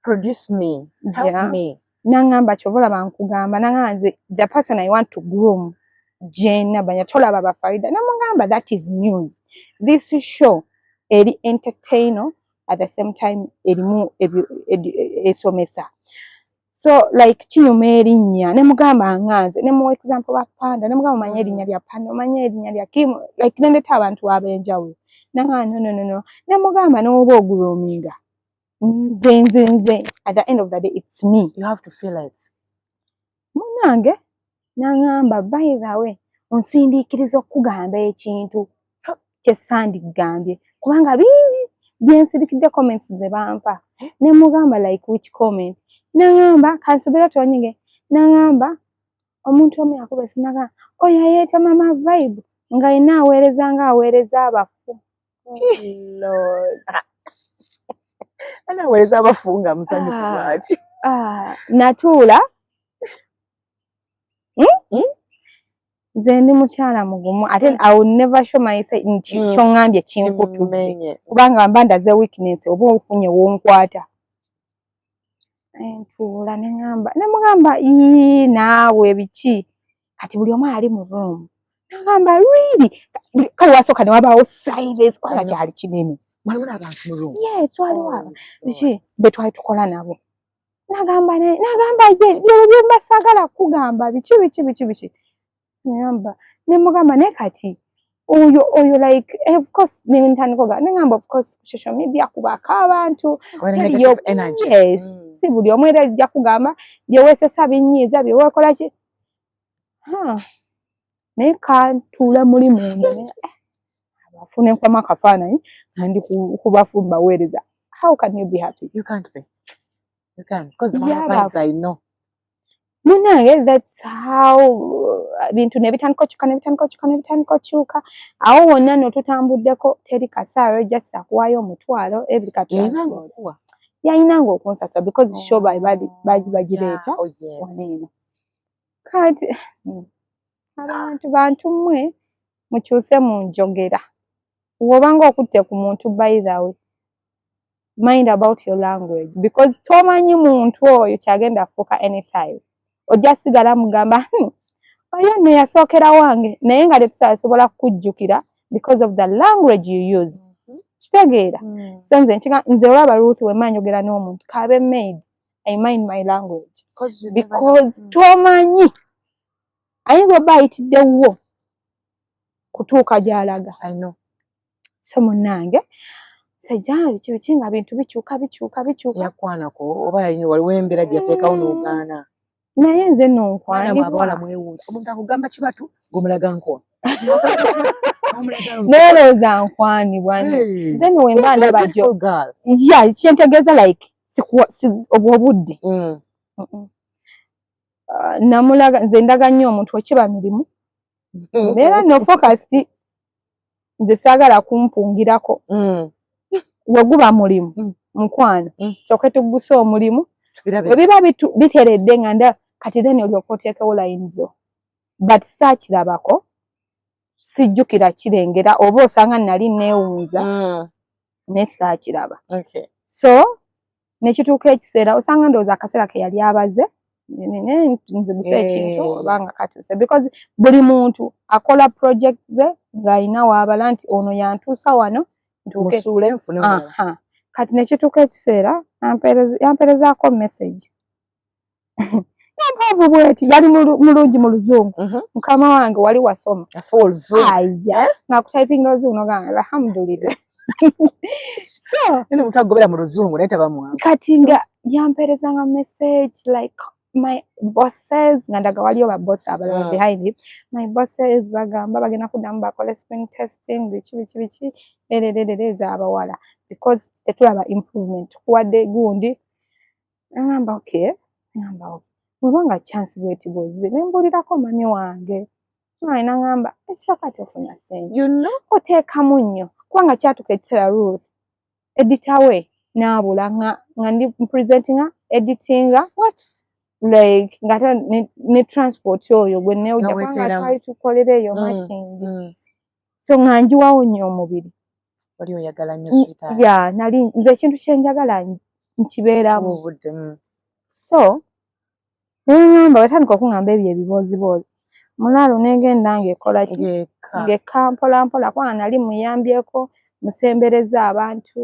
S2: produce me, help me.
S1: Naŋŋamba, "Kyova olaba nkugamba." Naŋŋamba, "Nze the person I want to groom, Jane Nabanya, tolaba ba Farida." Namugamba, "That is news. This show eri entertainer, at the same time erimu esomesa, so like kinyuma erinnya." Nemugamba nga nze nemuwa example ba Panda. Nemugamba, "Omanye erinnya lya Panda, omanye erinnya lya Kim, like nendeta abantu ab'enjawulo." Nagamba, "No, no, no, no." Nemugamba, "N'oba ogroominga nze, nze, nze, at the end of the day it's me."
S2: You have to feel it.
S1: Munnange n'aŋŋamba, "By the way, onsindiikiriza okukugamba ekintu kye sandigambye, kubanga bingi byensirikidde comments ze bampa." Ne mugamba, "Like which comment?" N'aŋŋamba, kansubire tonyige. N'aŋŋamba omuntu omu yakuba esimu n'agamba, "Oyo ayeeta Mama Vibe nga yenna aweereza nga aweereza abafu."
S2: Oh, Lord. Anaweereza abafu nga musanyufu bw'ati.
S1: Ah, natuula.
S2: Mm?
S1: Nze ndi mukyala mugumu, ate I will never show myself nti kyoŋŋambye kinkutudde,
S2: Kimenye.
S1: kubanga mba ndaze weakness oba ofunye wonkwata. Ntuula ne ŋŋamba, ne mugamba, "Ii, naawe biki?" Kati buli omu ali mu room nagamba, "Really?" Kale wasooka ne wabaawo silence kubanga kyali kinene.
S2: Waliwo n'abantu mu room?
S1: Yes, waliwo.
S2: Oh,
S1: aba biki be twali tukola nabo. Nagamba naye, nagamba, "Ye byebyo byemba saagala kugamba, biki biki biki biki." Ngamba, ne mugamba, "Naye kati oyo oyo like of course." Ne ntandika oga, ne ngamba, "Of course social media kubaako abantu teriyo."
S2: Negative energy.
S1: Yes. Si buli omu era ajja kugamba byeweesesa binyiiza, byeweekola ki. Ha, naye kantuula muli munda abafu ne nkubamu akafaananyi nga ndi ku bafu mbaweereza. How can you be happy?
S2: You can't be. You can't. Because the
S1: Yeah,
S2: more vibes I know.
S1: Munnange, that's how bintu ne bitandika okyuka, ne bitandika okyuka, ne bitandika okyuka. Awo wonna nno tutambuddeko, teri kasaaro, just akuwaayo 20,000 every ka
S2: Yalina
S1: transport.
S2: okuwa.
S1: Yayinanga okunsasula because show bali bali bagireeta
S2: Oh, yes.
S1: wano eno. Kati abantu bantu mmwe mukyuse mu njogera. Bw'obanga okutte ku muntu, by the way, mind about your language, because tomanyi muntu oyo kyagenda afuuka anytime. Ojja sigala mugamba, oyo nno yasookera wange," naye nga tetusasobola kukujjukira because of the language you used. Kitegeera? So nze nkiga, nze olaba Ruth, wemma njogera n'omuntu kabe maid, I mind my language
S2: Because you never know.
S1: because tomanyi ayinza obba ayitiddewo kutuuka gy'alaga.
S2: I know.
S1: So munnange, sajja biki biki nga bintu bikyuka bikyuka bikyuka.
S2: Yakwanako oba yalina waliwo embeera gye yateekawo n'ogaana?
S1: Naye nze nno
S2: Mwana
S1: nkwanibwa.
S2: Abawala mwewuunya. Omuntu akugamba kibatu ng'omulaga nkono.
S1: Neerowooza nkwanibwa. Nze nno wemba ndaba gyo ya kyentegeeza like obwo obudde. Ah, namulaga nze ndaga nnyo omuntu okiba mirimu, mbeera no focused. Nze saagala kumpungirako. We guba mulimu, mukwano, sooke tugguse omulimu. Bwe biba biteredde nga nda Kati then olyoka oteekewo line zo, but saakirabako, sijjukira kirengera oba osanga nali neewunza ne saakiraba. So nekituuka ekiseera, osanga ndowooza akaseera ke yali abaze nziguse ekintu oba nga katuuse, because buli muntu akola project ze ng'alina waabala nti ono yantuusa wano ntuuke.
S2: Musuule nfune omulala.
S1: Aha. Kati nekituuka ekiseera yampeerezaako message yampanvu bweti, yali mulungi mu Luzungu. Mukama wange, wali wasoma.
S2: Afuwa Oluzungu.
S1: Aya, nga kutypinga Oluzungu nogamba alhamdulillah. So
S2: Nene omuntu agobera mu Luzungu naye taba mwangu.
S1: Kati nga yampeerezanga message like, "My bosses," nga ndaga waliyo ba boss abalala behind him, "My bosses bagamba bagenda kuddamu bakole screen testing," biki biki biki, erererere ez'abawala, "because tetulaba improvement, tukuwadde gundi." Ngamba okay, ngamba okay, bweba nga chance bweti bwezze, nembulirako mami wange naye nangamba ekisooka tofuna ssente oteekamu nnyo, kubanga kyatuka ekiseera Ruth editor we n'abula nga ndi presentinga, editinga.
S2: What?
S1: Like ng'ate ne transport oyo gwe neewujja, kubanga
S2: N'oweteeramu.
S1: twali tukolera eyo matching. So nga njiwawo nnyo omubiri.
S2: Wali oyagala nnyo, sweetheart.
S1: Ya, nali nze ekintu kye njagala nkibeeramu.
S2: Tuwa obudde.
S1: So neŋŋamba, wetandika okuŋŋamba ebyo ebibooziboozi, mulaalo negenda ng'ekola ki?
S2: Ng'eka.
S1: Ng'ekka mpola mpola, kubanga nali muyambyeko, musembereza abantu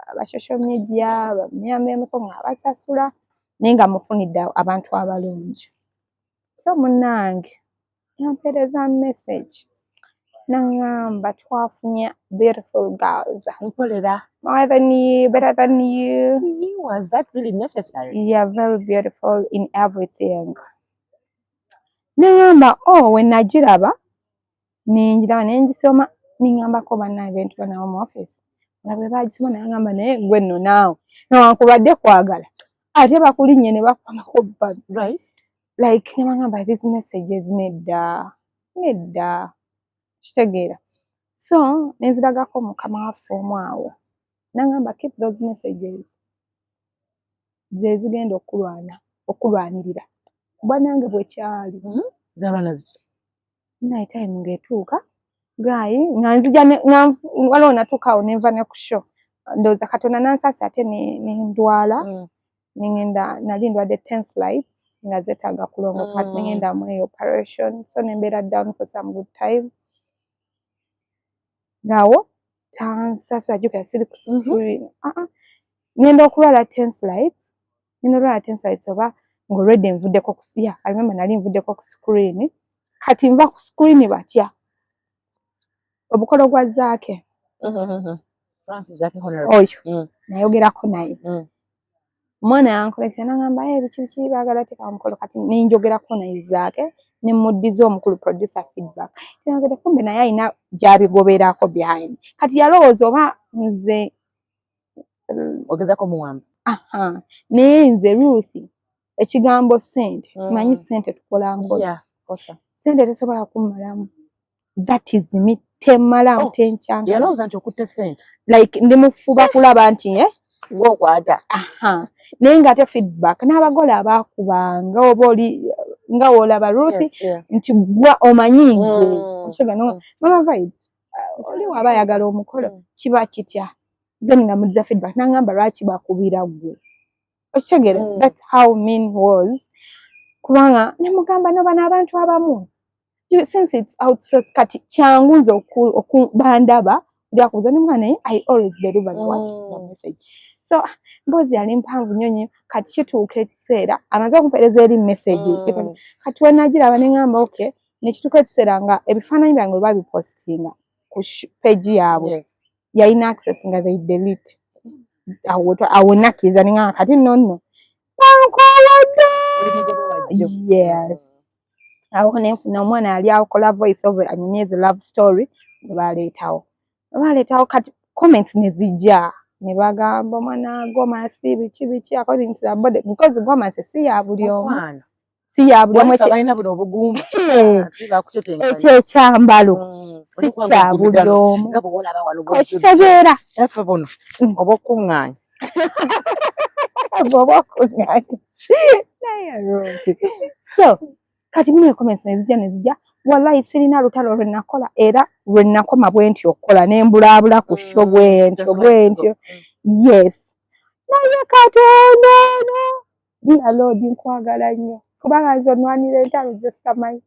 S1: aba social media, muyambyeko ng'abasasula, naye nga mufunidde abantu abalungi. So munnange yampeereza message naŋŋamba twafunye beautiful girls
S2: Nkolera.
S1: more than you, better than you.
S2: Was that really necessary?
S1: You are very beautiful in everything. Neŋŋamba, oh, we nagiraba nengiraba nengisoma, neŋŋambako bannange bentuba nabo mu office nga bwe bagisoma, naŋŋamba, naye gwe nno naawe newankubadde kwagala ate bakulinnye ne bakwamako bano. Like ne baŋŋamba these messages, nedda nedda, kitegeera. So nenziragako mukama waffe omu awo, naŋŋamba, "Keep those messages, ze zigenda okulwana okulwanirira." Bwanange bwekyali.
S2: Z'abaana zityo.
S1: Naye time ng'etuuka gayi nga nzija waliwo natuuka awo nenva ne ku show, ndowooza Katonda nansaasi ate ne ndwala. Nengenda, nali ndwadde tonsils nga zeetaaga kulongoosa. Kati nengenda mu eyo operation, so nembeera down for some good time, ng'awo tansasula. Jjukira siri ku screen. Ah, ah. Ngenda okulwala tonsils, ngenda olwala tonsils oba ng'already nvuddeko ku, yeah, I remember nali nvuddeko ku screen. Kati nva ku screen batya obukolo gwa Zaake.
S2: Francis Zaake Honorable.
S1: Oyo nayogerako naye. Omwana yankolekita nagamba, "Eh, biki biki, baagala teeka omukolo." Kati nenjogerako naye Zaake, nemuddiza omukulu producer feedback. Nayogera, kumbe naye alina gy'abigoberako behind. Kati yalowooza oba nze
S2: Ogezaako muwamba.
S1: Aha, naye nze Ruth, ekigambo ssente, manyi ssente tukola nkola.
S2: Yeah, kosa.
S1: Ssente tesobola kummalamu, that is me, temmalaamu.
S2: Oh,
S1: tenkyankana.
S2: Yalowooza nti okutte ssente.
S1: Like ndi mufuba kulaba nti eh,
S2: Ng'okwata.
S1: Aha, naye ng'ate feedback n'abagole abaakubanga oba oli nga woolaba Ruth nti gwa omanyi nze okitegeera no. Mama Vibe, oli waba ayagala omukolo kiba kitya? Then nga muddiza feedback, nangamba, "Lwaki bakubira ggwe?" Okitegeera? That's how mean was, kubanga nemugamba no bano abantu abamu, since it's outsourced, kati kyangu nze bandaba oli akubuuza nemugamba, naye I always deliver the what? The message. So mboozi yali mpanvu nnyo nnyo. Kati kituuka ekiseera amaze okumpeereza eri message. Kati wenagiraba neŋŋamba okay, nekituuka ekiseera nga ebifaananyi byange bwe babipostinga ku page yaabwe, yalina access nga they delete. Awo awo nakkiriza, neŋŋamba kati nno nno bankoowadde.
S2: Oli mugobe wajjo.
S1: Yes, awo nenfuna omwana yali akola voice over anyumye ezo love story, ne baleetawo, ne baleetawo. Kati comments ne zijja ne bagamba omwana gomasi biki biki, according to the body, because gomasi si ya buli omu.
S2: Mukwano.
S1: Si ya buli omu.
S2: Waliwo abalina buno obugumba. Bakutetenkanya.
S1: Ekyo ekyambalo si
S2: Oli
S1: kya buli omu.
S2: Nga bw'olaba wano bw'ojjudde.
S1: Okitegeera?
S2: Naffe buno oba okuŋŋaanya.
S1: Bw'oba okuŋŋaanya naye Ruth. So kati muno comments nezijja nezijja. Wallahi sirina lutalo lwe nakola, era lwe nakoma bwe ntyo okukola ne mbulaabula ku show bwe ntyo bwe ntyo. Yes, naye Katonda ono, dear Lord, nkwagala nnyo kubanga nze onwanira entalo ze sitamanyi.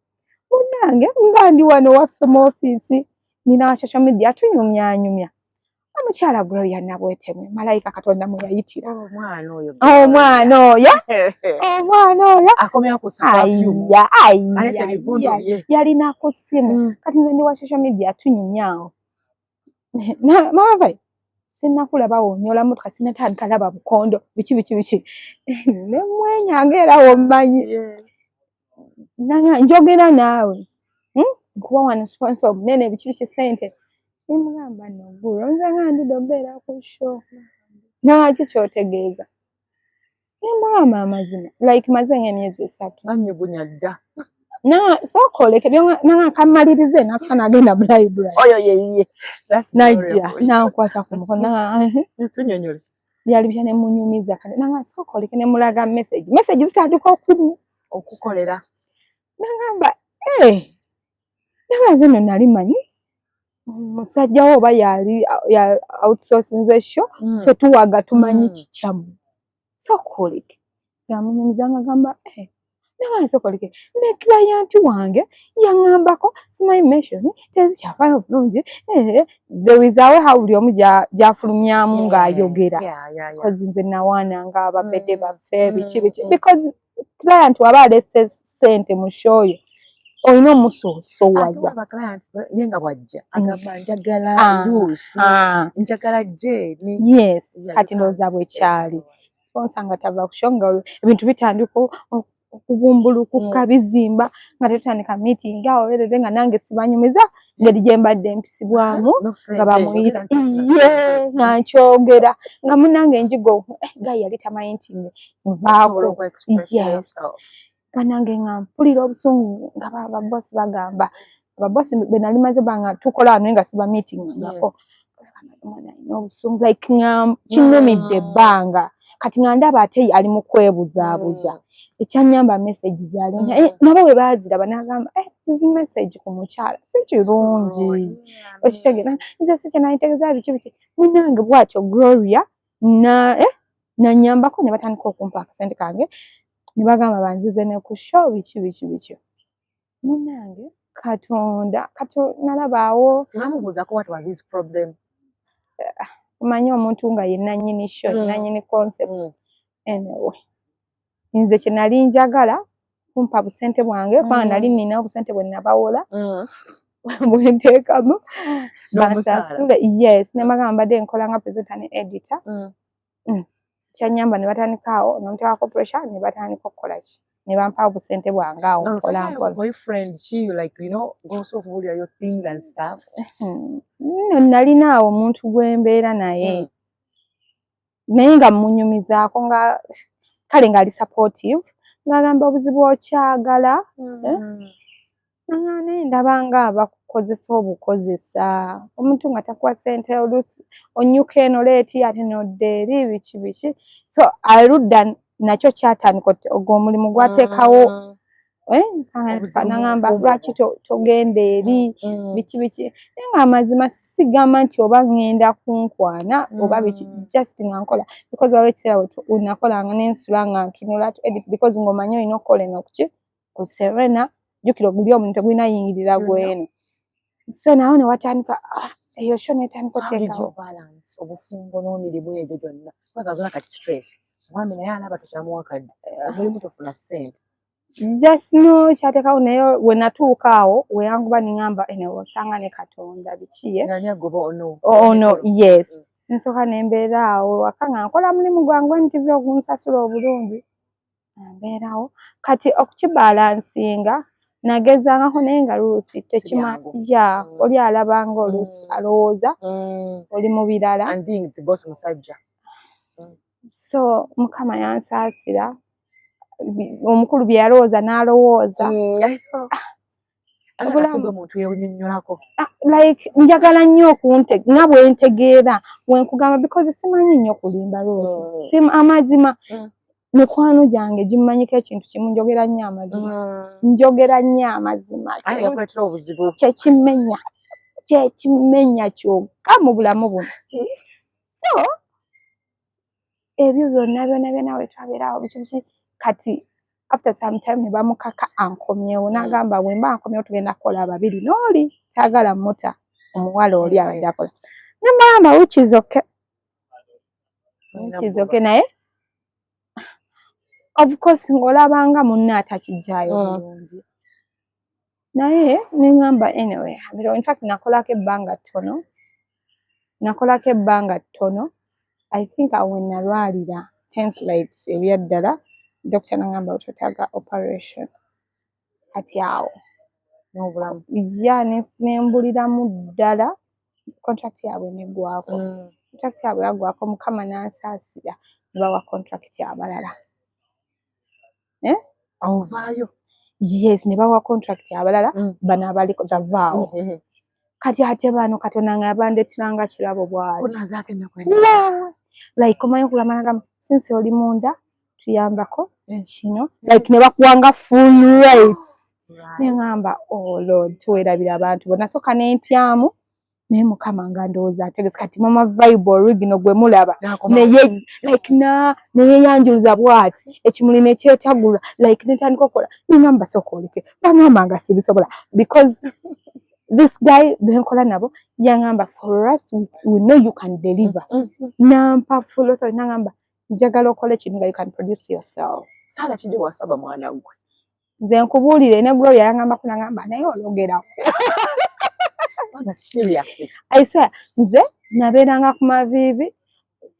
S1: Munnange, nga ndi wano waffe mu ofiisi, nina wa social media, tunyumyanyumya omukyala Gloria Nabweteme, malayika Katonda mwe yayitira.
S2: Omwana oyo.
S1: Omwana oyo, omwana oyo.
S2: Akomya ku perfume.
S1: Aya.
S2: Alese
S1: Aya.
S2: ebivundo bye.
S1: Yalina ku ssimu. Kati nze ndi wa social media, tunyumyawo. Mama vai sinnakulaba wonyola motoka, sinnatandika laba bukondo, biki biki biki, nemwenyanga era wommanyi. Nanga njogera naawe, Nkuwa wano sponsor omunene, biki biki, sente. Nemugamba, "Noggulo nze nga ndidde obeera ku show." Naki kyotegeeza? Nemugamba amazima, like maze ng'emyezi 3.
S2: Banyugunya dda.
S1: Na sooka oleke nanga kamalirize. Nasooka nagenda mu library.
S2: Oyo yeye.
S1: Najja nankwata ku mukono nanga
S2: Tunyonyole.
S1: Byali bitya? Nemunyumiza. Kati nanga sooka oleke, nemulaga message, message zitandika
S2: okukolera.
S1: Nangamba, "Eh," nanga nze nno nali manyi musajja wo oba yali ya outsourcinze show, ffe tuwaga tumanyi kikyamu. Sooka oleke. Yamunyumiza nga gamba, "Eh," nanga sooka oleke, ne client wange yaŋŋambako simanyi mention tezikyafaayo bulungi. Eh, there is a way how buli omu gy'afulumyamu ng'ayogera. Because nze nawaananga ababedde baffe, biki biki, because client waba alese ssente mu show yo, olina omusoosowaza.
S2: Ate clients ye nga bwajja agamba, "Njagala
S1: Ah,
S2: Ruth,
S1: ah,
S2: njagala Jane."
S1: Yes, kati ndowooza bwe kyali sponsor nga tava ku show, nga ebintu bitandika okubumbulukuka, bizimba, nga tetutandika meeting awo erere, nga nange sibanyumiza ngeri gye mbadde mpisibwamu, nga bamuyita ye nga nkyogera nga munange enjigo, eh, guy yali tamanyi nti nvaako. Yes, banange nga mpulira obusungu nga babosi bagamba, ababosi be nali maze banga tukola wano naye nga siba meeting ngako, omwana alina obusungu, like nga kinnumidde ebbanga. Kati nga ndaba ate ali mu kwebuzaabuza. Ekyannyamba, message zaali, eh, nabo bwe baaziraba n'agamba, "Eh, zi message ku mukyala si kirungi." Okitegeera, nze si kye nalitegeeza, biki biki. Munnange, bw'atyo Gloria na eh, nannyambako ne batandika okumpa akasente kange, ne bagamba banzize ne ku show, biki biki biki. Munnange, Katonda kati nalabaawo.
S2: Bamubuuzako what was his problem?
S1: Omanyi omuntu nga ye nannyini show, nannyini concept. Anyway, nze kye nali njagala kumpa busente bwange kubanga nali nina obusente bwe nabawola bwe nteekamu
S2: N'omusaala.
S1: bansasule. Yes, ne mbagamba mbadde nkola nga presenter ne editor. Kyanyamba ne batandika awo nomuteekako pressure, ne batandika okukola ki, ne bampa obusente bwange awo mpola mpola.
S2: Boyfriend ki, like ng'osobola okubuulira your thing and stuff?
S1: Nno nalina awo omuntu gwe mbeera naye, naye nga mmunyumizaako, nga kale ng'ali supportive, ng'agamba obuzibu okyagala, eh? Nanga naye ndaba nga abakukozesa obukozesa, omuntu nga takuwa ssente, oluusi onnyuka eno late ate n'odda eri, biki biki. So aludda nakyo kyatandika ogwo omulimu gwateekawo, eh,
S2: Obuzibu mu
S1: nangamba
S2: bufumbo.
S1: lwaki togenda eri, biki biki. Naye nga amazima sigamba nti oba ŋŋenda kunkwana oba biki, just nga nkola because waliwo ekiseera we nakolanga nensula nga ntunula to edit, because ng'omanyi olina okukola eno kuki ku Serena, jjukira oguli omuntu tegulina yingirira gweno. So nawo ne watandika, ah, eyo show netandika
S2: How did you
S1: oteekawo.
S2: balance obufumbo n'emirimu egyo gyonna? Kubanga zona kati stress, omwami naye alaba tokyamuwa kadde, omulimu tofuna ssente.
S1: Just no kyateekawo, naye we natuuka awo weyanguba niŋŋamba ene osanga ne Katonda biki, eh?
S2: Ng'ani agoba ono?
S1: Ono, yes. Nsooka ne mbeera awo waka nga nkola mulimu gwange NTV ogunsasula obulungi, mbeerawo. Kati okukibalansinga nagezangako, naye nga Ruth tekima
S2: Byangu.
S1: Ya, oli alabanga oluusi alowooza oli mu birala.
S2: And being the boss musajja.
S1: So Mukama yansaasira, omukulu bye yalowooza n'alowooza.
S2: I know.
S1: Obulamu.
S2: Omuntu yenyonnyolako.
S1: Ah, like njagala nnyo okunte nga bwe ntegeera bwe nkugamba, because simanyi nnyo kulimba, Ruth. Amazima. Mikwano gyange gimmanyiko ekintu kimu, njogera nnyo amazima, njogera nnyo amazima.
S2: Aye yakuleetera obuzibu.
S1: Kyekimenya, kyekimenya kyokka mu bulamu buno. So ebyo byonna byonna byonna wetwabeerawo, biki biki, kati after some time ne bamukaka ankomyewo. N'agamba, bwe mba nkomyewo tugenda kukola babiri, n'oli taagala muta omuwala oli abadde akola. Ne mbagamba, which is okay, which is okay, naye of course ng'olabanga munne atakijjaayo bulungi. Naye ne ŋŋamba, anyway, in fact nakolako ebbanga ttono, nakolako ebbanga ttono. I think awo we nalwalira tonsilitis ebyaddala, doctor n'aŋŋamba twetaaga operation. Kati awo
S2: n'obulamu.
S1: Ya, ne mbuliramu ddala, contract yaabwe neggwako. Contract yaabwe yaggwako, Mukama n'ansaasira ne bawa contract abalala. Eh?
S2: Awo ovaayo.
S1: Yes, ne bawa contract abalala. Bano abaliko tavaawo. Kati ate bano Katonda nga yabandeeteranga kirabo bw'ati.
S2: Onaazaako ennaku endala.
S1: Like omanyi okugamba, nagamba, since oli munda tuyambako kino, like ne bakuwanga full rights. Ne ŋŋamba, oh Lord, tuweerabira abantu bo. Nasooka ne ntyamu, naye Mukama nga ndowooza ategese. Kati Mama Vibe original gwe mulaba naye like na neyeyanjuluza bw'ati, ekimuli nekyetagula, like netandika okukola. Neŋŋamba, sooka oleke, baŋŋamba nga sibisobola, because this guy benkola nabo yaŋŋamba, for us we know you can deliver. Nampa full authority, naŋŋamba, njagala okole kino nga you can produce yourself.
S2: Saala kije wasaba mwana gwe.
S1: Nze nkubuulire, ne Gloria yaŋŋambako, naŋŋamba, naye ologerawo.
S2: Mwana, seriously.
S1: I swear, nze nabeeranga ku maviivi.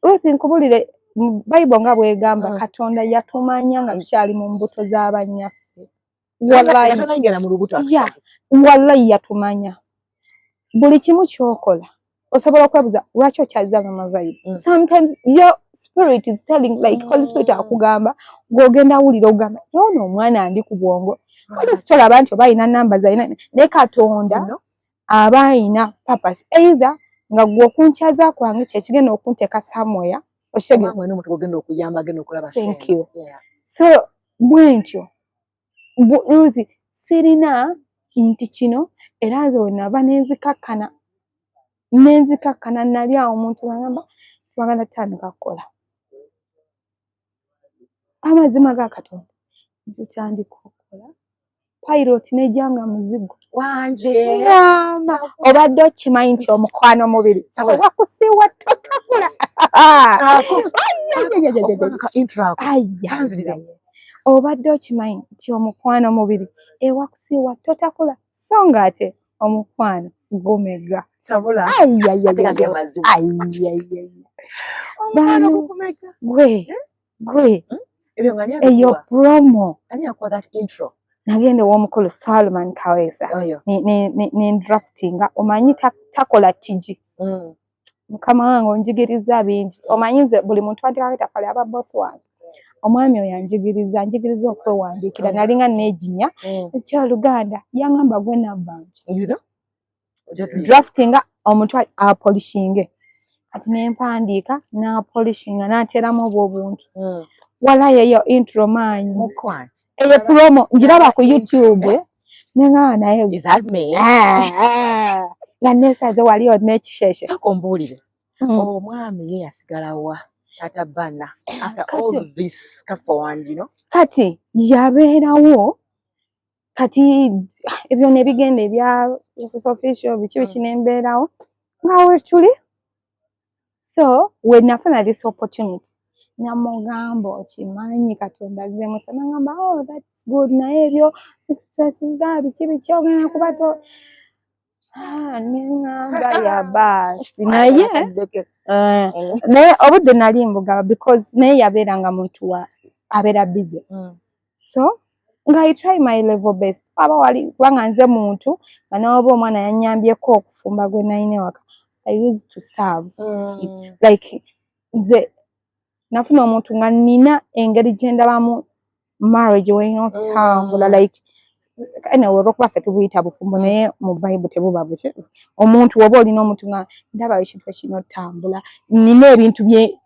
S1: Ruth, nkubulire, mu Bible nga bwegamba, Katonda yatumanya nga tukyali mu mbuto z'abanyaffe. Wallahi.
S2: Yatonayingira mu lubuto.
S1: Yeah. Wallahi yatumanya. Buli kimu ky'okola osobola okwebuuza lwaki okyaza Mama Vibe. Sometimes your spirit is telling, like Holy Spirit akugamba, ng'ogenda wulira ogamba, yono omwana ndi ku bwongo. Oluusi tolaba nti oba alina namba zalina, naye Katonda
S2: No.
S1: aba alina purpose, either nga gwe okunkyaza kwange kyekigenda okunteeka somewhere, okitegeera?
S2: Omwana omuntu gogenda okuyamba agenda okulaba.
S1: Thank
S2: Shema.
S1: you. So bwe ntyo, Ruth, sirina nti kino, era nze we nava nenzikakkana, nenzikakkana. Nali awo omuntu wagamba, twagala tutandika kukola, amazima ga Katonda, ntutandika okukola pilot nejja nga muzigo.
S2: Wanje.
S1: Ngamba, obadde okimanyi nti omukwano mubiri
S2: Sabula.
S1: owakusiiwa totakula?
S2: Ako. Ka intro ako.
S1: Ayya.
S2: Kanzirira.
S1: Obadde okimanyi nti omukwano mubiri ewakusiiwa totakula, so nga ate omukwano gumega?
S2: Sabula.
S1: Ayayayaya.
S2: Ate nga mazima.
S1: Ayayaya.
S2: Omukwano
S1: Bano.
S2: gukumega.
S1: Gwe gwe.
S2: Ebyo nga ani
S1: Eyo
S2: abikuwa?
S1: promo.
S2: Ani akuwa that intro?
S1: Nagenda ew'omukulu Salman Kawesa.
S2: Oyo.
S1: Ne draftinga, omanyi takola tigi. Mukama wange onjigiriza bingi. Omanyi nze buli muntu anteekako ettaffaali aba boss wange. Omwami oyo anjigiriza, anjigiriza okwewandiikira. Nalinga neeginya ekyoluganda, yaŋŋamba, gwe Nabbanja,
S2: You know? Ojja tuyiga.
S1: draftinga omuntu apolishinge. Kati ne mpandiika, n'apolishinga, n'ateeramu obwo obuntu. Walayi eyo intro maanyi.
S2: Mukwano.
S1: Eyo promo ngiraba ku YouTube neŋŋamba, naye
S2: Is that me?
S1: Ah, ah. Nga neesaze wali n'ekisheshe.
S2: Sooka ombuulire. Omwami ye yasigala wa? Taata bana. After all this kafa.
S1: Kati yabeerawo, kati ebyo ne bigenda ebya official biki biki, nembeerawo nga wetuli. So we nafuna this opportunity, namugamba, okimanyi Katonda azzeemu. Nagamba, oh, that's good, naye ebyo bikustressiza biki biki, ogenda kuba to. Ah, neŋŋamba ya baasi, naye naye obudde nali mbugaba, because naye yabeeranga muntu wa abeera busy. So nga I try my level best aba wali, kubanga nze muntu nga noba omwana yanyambyeko okufumba gwe nalina ewaka, I used to serve. Like nze nafuna omuntu nga nina engeri gye ndabamu marriage werina okutambula. Like Anyway, olwokuba ffe tubuyita bufumbo, naye mu Bayibuli tebuba buki. Omuntu oba olina omuntu nga ndaba ekintu ekirina otambula, nina ebintu bye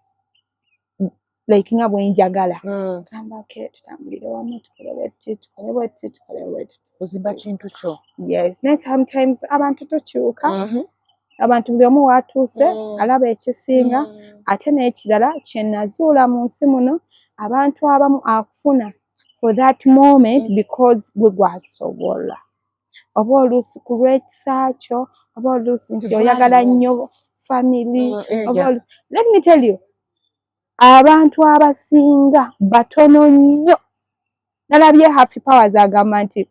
S1: like nga bwe njagala, gamba, "Okay, tutambulire wamu, tukole bwetuti, tukole bwetuti, tukole bwetuti."
S2: Ozimba kintu kyo.
S1: Yes, naye sometimes abantu tukyuka. Abantu buli omu waatuuse alaba ekisinga. Ate n'ekirala kye nazuula mu nsi muno, abantu abamu akufuna for that moment because gwe gwasobola, oba oluusi ku lw'ekisa kyo, oba oluusi nti oyagala nnyo family, oba let me tell you, abantu abasinga batono nnyo. Nalabye Happy Powers agamba nti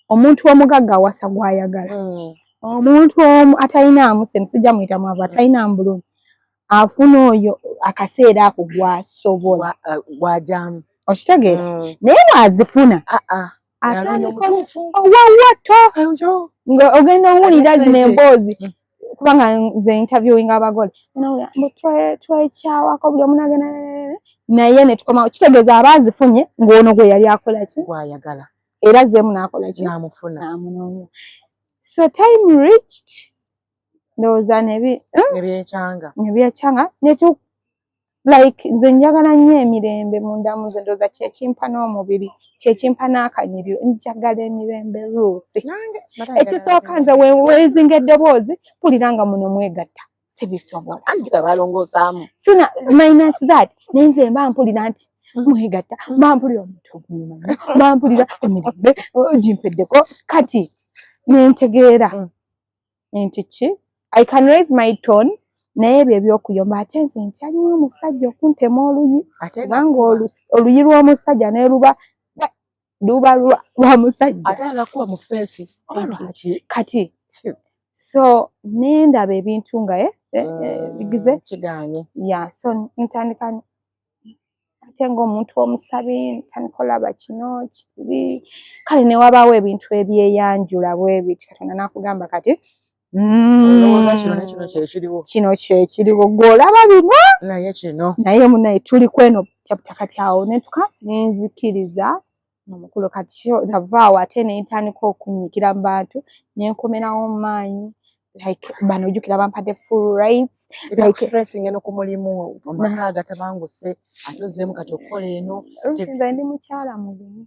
S1: omuntu omugagga awasa gw'ayagala, omuntu omu atalinaamu sente, sijja muyita mwavu, atalinaamu bulungi, afuna oyo akaseera ako gwasobola.
S2: Gwajamu.
S1: Okitegeera? Naye bw'azifuna atandika owawato nga ogenda owulira zino emboozi, kubanga nze interviewing abagole, mbu twekyawako, buli omu nagenda naye netukomawo. Kitegeeza aba azifunye ng'ono gwe yali akola ki?
S2: Gwayagala.
S1: Era azzeemu n'akola ki?
S2: N'amufuna.
S1: N'amunoonya. So time reached, ndowooza nebi
S2: nebyekyanga.
S1: Nebyekyanga netu like nze njagala nnyo emirembe munda mu nze. Ndowooza kyekimpa n'omubiri, kyekimpa n'akanyiriro. Njagala emirembe, Ruth. Ekisooka, nze weezinga eddoboozi, mpulira nga muno mwegatta, sibisobola.
S2: Anti balongoosaamu.
S1: Sina minus that, naye nze mba mpulira nti mwegatta, mba mpulira omuntu ogunyuma, mba mpulira emirembe gimpeddeko. Kati nentegeera nti ki, I can raise my tone, naye ebyo ebyokuyomba, ate nze ntya nnyo omusajja okuntema oluyi, kubanga oluyi lw'omusajja ne luba luba lwa musajja.
S2: Ate alakuba mu face.
S1: Kati so nendaba ebintu nga bigize
S2: kiganye.
S1: Ya, so ntandika ate ng'omuntu omusabi, ntandika olaba kino kiri. Kale ne wabaawo ebintu ebyeyanjula bwe biti, Katonda n'akugamba kati
S2: kino nekino kyekiriwo.
S1: Kino kyekiriwo, gw'olaba bino.
S2: Naye kino.
S1: Naye munaye tuli kweno chapter. Kati awo netuka nenzikiriza omukulu. Kati navaawo ate nentandika okunyiikira mu bantu, nenkomerawo mu maanyi, like bano ojjukira bampadde full rights.
S2: Like stressing eno ku mulimu, amaka agatabanguse, ate ozzeemu kati okukola eno.
S1: Nze ndi mukyala mugumu.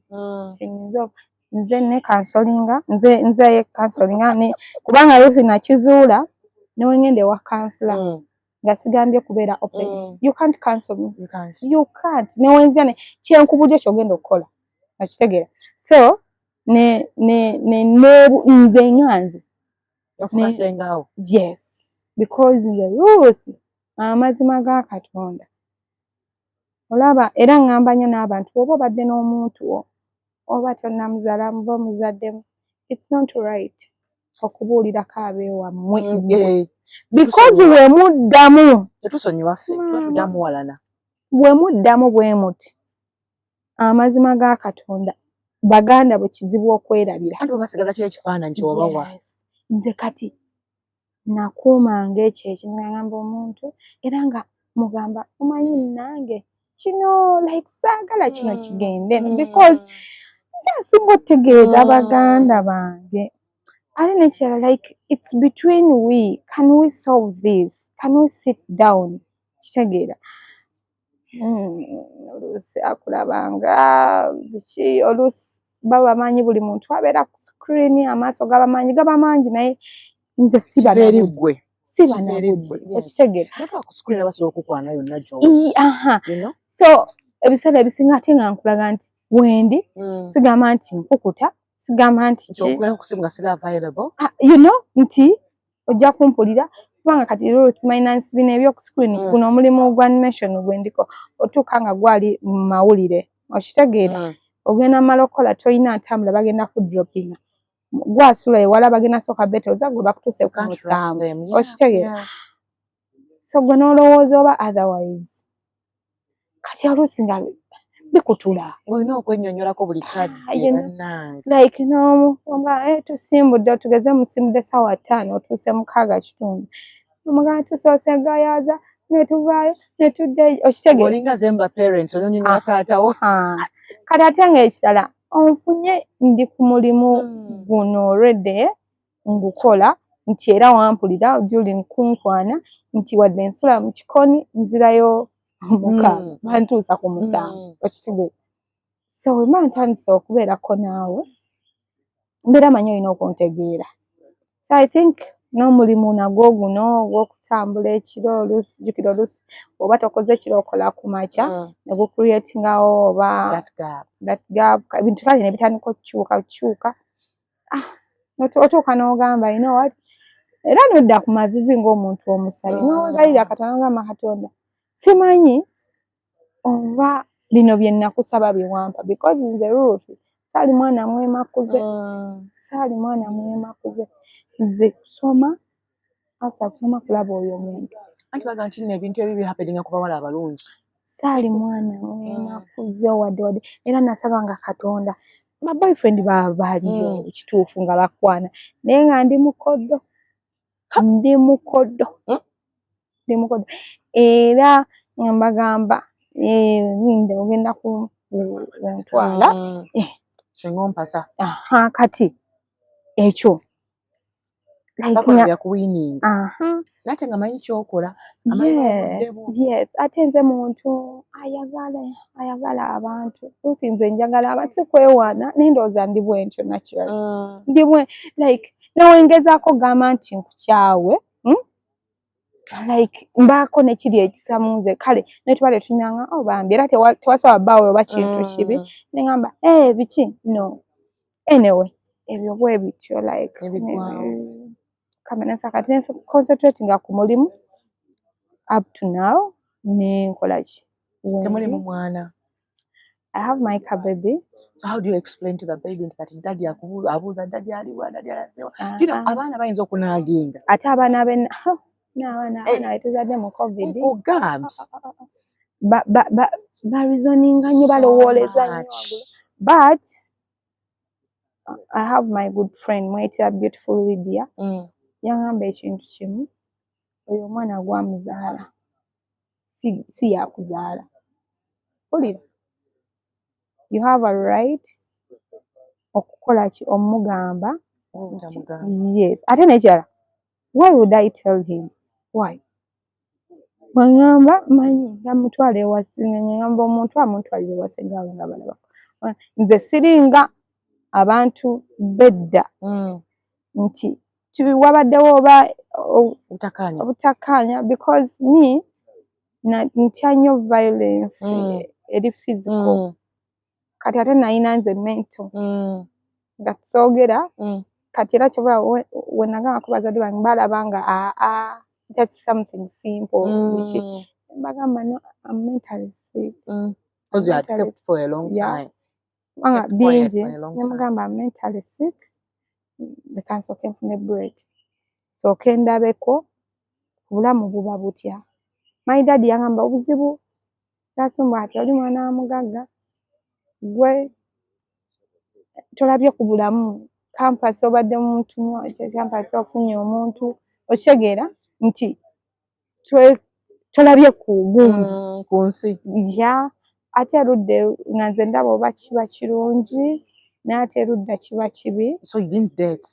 S1: Kyenyinza, nze ne counselinga, nze counselinga ne kubanga Ruth nakizuula newengenda ewa counselor nga sigambye kubeera open, you can't counsel me.
S2: You can't.
S1: You can't. Newenzija ne kyenkubudde kyogenda okukola, okitegeera? So ne ne ne ne nze nga nze
S2: Ofuka sengaawo.
S1: Yes, because nze Ruth, amazima ga Katonda olaba, era ŋŋamba nnyo n'abantu, oba obadde n'omuntu wo oba tonnamuzaala, muba omuzaddemu, it's not right okubuulirako abeewammwe, because we muddamu
S2: Tetusonyiwa ffe, tuba tuddamu walana.
S1: Bwe muddamu bwe muti, amazima ga Katonda, baganda bwe kizibu okwerabira.
S2: Anti basigaza kiri ekifaananyi kyewabawa.
S1: Yes. Nze kati nakuumanga ekyo ekintu, nga ngamba omuntu era nga mugamba, omanyi nange kino like saagala kino kigende, because nze nsinga otegeeza baganda bange. Ate nekirala, like it's between we, can we solve this, can we sit down, kitegeera? Oluusi akulabanga biki, oluusi baba bamanyi buli muntu abeera ku screen, amaaso gaba mangi, gaba mangi, naye nze siba
S2: Kiva eri
S1: nabudde.
S2: ggwe.
S1: Siba
S2: Kiva eri
S1: nabudde.
S2: ggwe, yes.
S1: Okitegeera?
S2: Natuka ku screen basobola okukwana yonna gy'oli.
S1: Aha.
S2: You know?
S1: So ebiseera ebisinga ate nga nkulaga nti wendi, sigamba nti nkukuta, sigamba nti
S2: Nti
S1: ki.
S2: okugenda ku simu nga siri available.
S1: Ah, you know nti ojja kumpulira, kubanga kati Ruth minus bino ebyoku screen, guno omulimu gwa animation gwe ndiko, otuuka nga gwali mu mawulire, okitegeera? Ogenda mala okukola, tolina ntambula, bagenda ku droppinga, gwasula ewala, bagenda sooka betoza gwe bakutuuse ku
S2: Can't trust
S1: 7.
S2: them. Yeah,
S1: Okitegeera?
S2: yeah.
S1: So gwe n'olowooza oba otherwise, kati oluusi nga bikutula.
S2: Olina okwennyonnyolako buli kadde.
S1: Ah, you know.
S2: Bannange.
S1: Like n'omu tusimbudde, tugeze musimbudde ssaawa 5, otuuse 6:15, omugamba tusoose Gayaza, ne tuvaayo ne tudda, okitegeera?
S2: Olinga zemba parents, onyonnyola taatawo.
S1: Ah. Kati ate nga ekirala Onfunye ndi ku mulimu guno already ngukola, nti era wampulira during kunkwana nti wadde nsula mu kikoni, nzirayo muka bantuusa ku 7. Okitegeera? So wemba ntandise okubeerako naawe, mbeera manyi olina okuntegeera. So I think n'omulimu nagwo guno ogw'okutambula ekiro, oluusi jjukira oluusi oba tokoze ekiro, okola ku makya, ne gucreatingawo oba
S2: that gap.
S1: That gap, ebintu kale ne bitandika okukyuka kyuka. Ah, otuuka n'ogamba, "You know what?" Era nodda ku mavivi ng'omuntu omusabi, n'owegayirira Katonda, n'ogamba, "Katonda, simanyi oba bino bye nakusaba bye wampa," because nze Ruth saali mwana mwemakuze. Saali mwana mwemakuze. Nze kusoma, after kusoma kulaba oyo omuntu.
S2: Anti baga nti nno ebintu ebibi happeninga ku bawala abalungi.
S1: Saali mwana mwemakuze wadde wadde, era nasabanga Katonda. Ba boyfriend baaliyo, kituufu nga bakwana, naye nga ndi mukodo, ndi mukodo, ndi mukodo, era nga mbagamba, "Eh, ninde ogenda kuntwala?" Eh.
S2: Singa ompasa.
S1: Aha, kati ekyo like
S2: bakola byakuwininga. Naye ate nga manyi kyokola, amanyi n'obudde bwo.
S1: Yes, ate nze muntu ayagala abantu. Ruth, nze njagala abantu, si kwewaana, naye ndowooza ndi bwentyo naturally. Ndi bwe like newengezaako gamba nti nkukyawe, Like mbaako nekiri ekisa mu nze. Kale ne tuba tetunywanga, oh bambi, era tewasobola bbaawo oba kintu kibi, ne ŋŋamba, "Eh, biki?" No, anyway, ebyo bwe bityo like
S2: Nebiggwawo.
S1: Kamenesa. Kati ne concentratinga ku mulimu up to now, ne nkola ki?
S2: Temulimu mwana?
S1: I have my car baby.
S2: So how do you explain to the baby nti kati daddy abuuza, "Daddy aliwa? Daddy alazewa?" You know, abaana bayinza okunaaginga.
S1: Ate abaana be n'abaana, abaana betuzadde mu COVID,
S2: Ogambye.
S1: Ba reasoninga nnyo, balowooleza nnyo
S2: much.
S1: But I have my good friend, mweyitira Beautiful Lydia. Yaŋŋamba ekintu kimu: "Oyo omwana gwamuzaala si yakuzaala, mpulira you have a right okukola ki, omugamba nti
S2: Obutamugamba.
S1: Yes, ate n'ekirala, why would I tell him? Why? Bweŋŋamba manyi nga mutwala ewa, ŋŋamba omuntu amuntwalira ewa ssenga nga balaba. Nze siringa abantu bedda nti wabaddewo oba
S2: Obutakkaanya.
S1: Obutakkaanya, because me ntya nnyo violence eri physical. Kati ate nalina nze mental nga soogera. Kati era kyova we nagambako bazadde bange, balaba nga aa, that's something simple, biki. Mbagamba, "No, I'm mentally sick."
S2: Because you had
S1: Mentally
S2: kept for a long time.
S1: Kubanga
S2: Kept quiet
S1: bingi
S2: for a long time.
S1: Nemugamba, "I'm mentally sick, leka nsooke nfune break, sooke ndabeko obulamu buba butya." My dad yangamba, "Obuzibu Kasumba ati oli mwana wa mugagga, gwe tolabye ku bulamu, campus obadde muntu nnyo, campus ofunye omuntu, okitegeera nti tolabye ku gundi
S2: Ku nsi.
S1: Ya, ate erudda nga nze ndaba oba kiba kirungi, naye ate erudda kiba kibi."
S2: So you didn't date?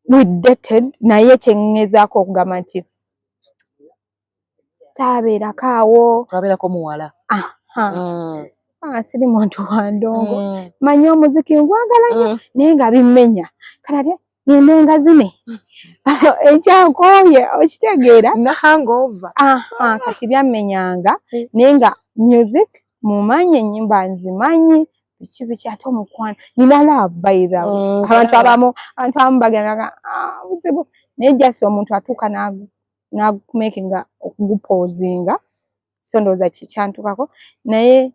S1: We dated, naye kyeŋŋezaako okugamba nti saabeerako awo.
S2: Twabeerako muwala.
S1: Aha. Kubanga siri muntu wa ndongo. Manyi omuziki ngwagala nnyo, naye nga bimmenya. Kati ate ngende nga zine ekyankooye, okitegeera?
S2: Na hangover.
S1: Aha, kati byammenyanga, naye nga music mumanyi, ennyimba nzimanyi, biki biki, ate omukwano nina love, by the way. Abantu abamu bagenda, "Ah, buzibu," naye just omuntu atuuka n'agumakinga okugupoozinga. So ndowooza kikyantukako, naye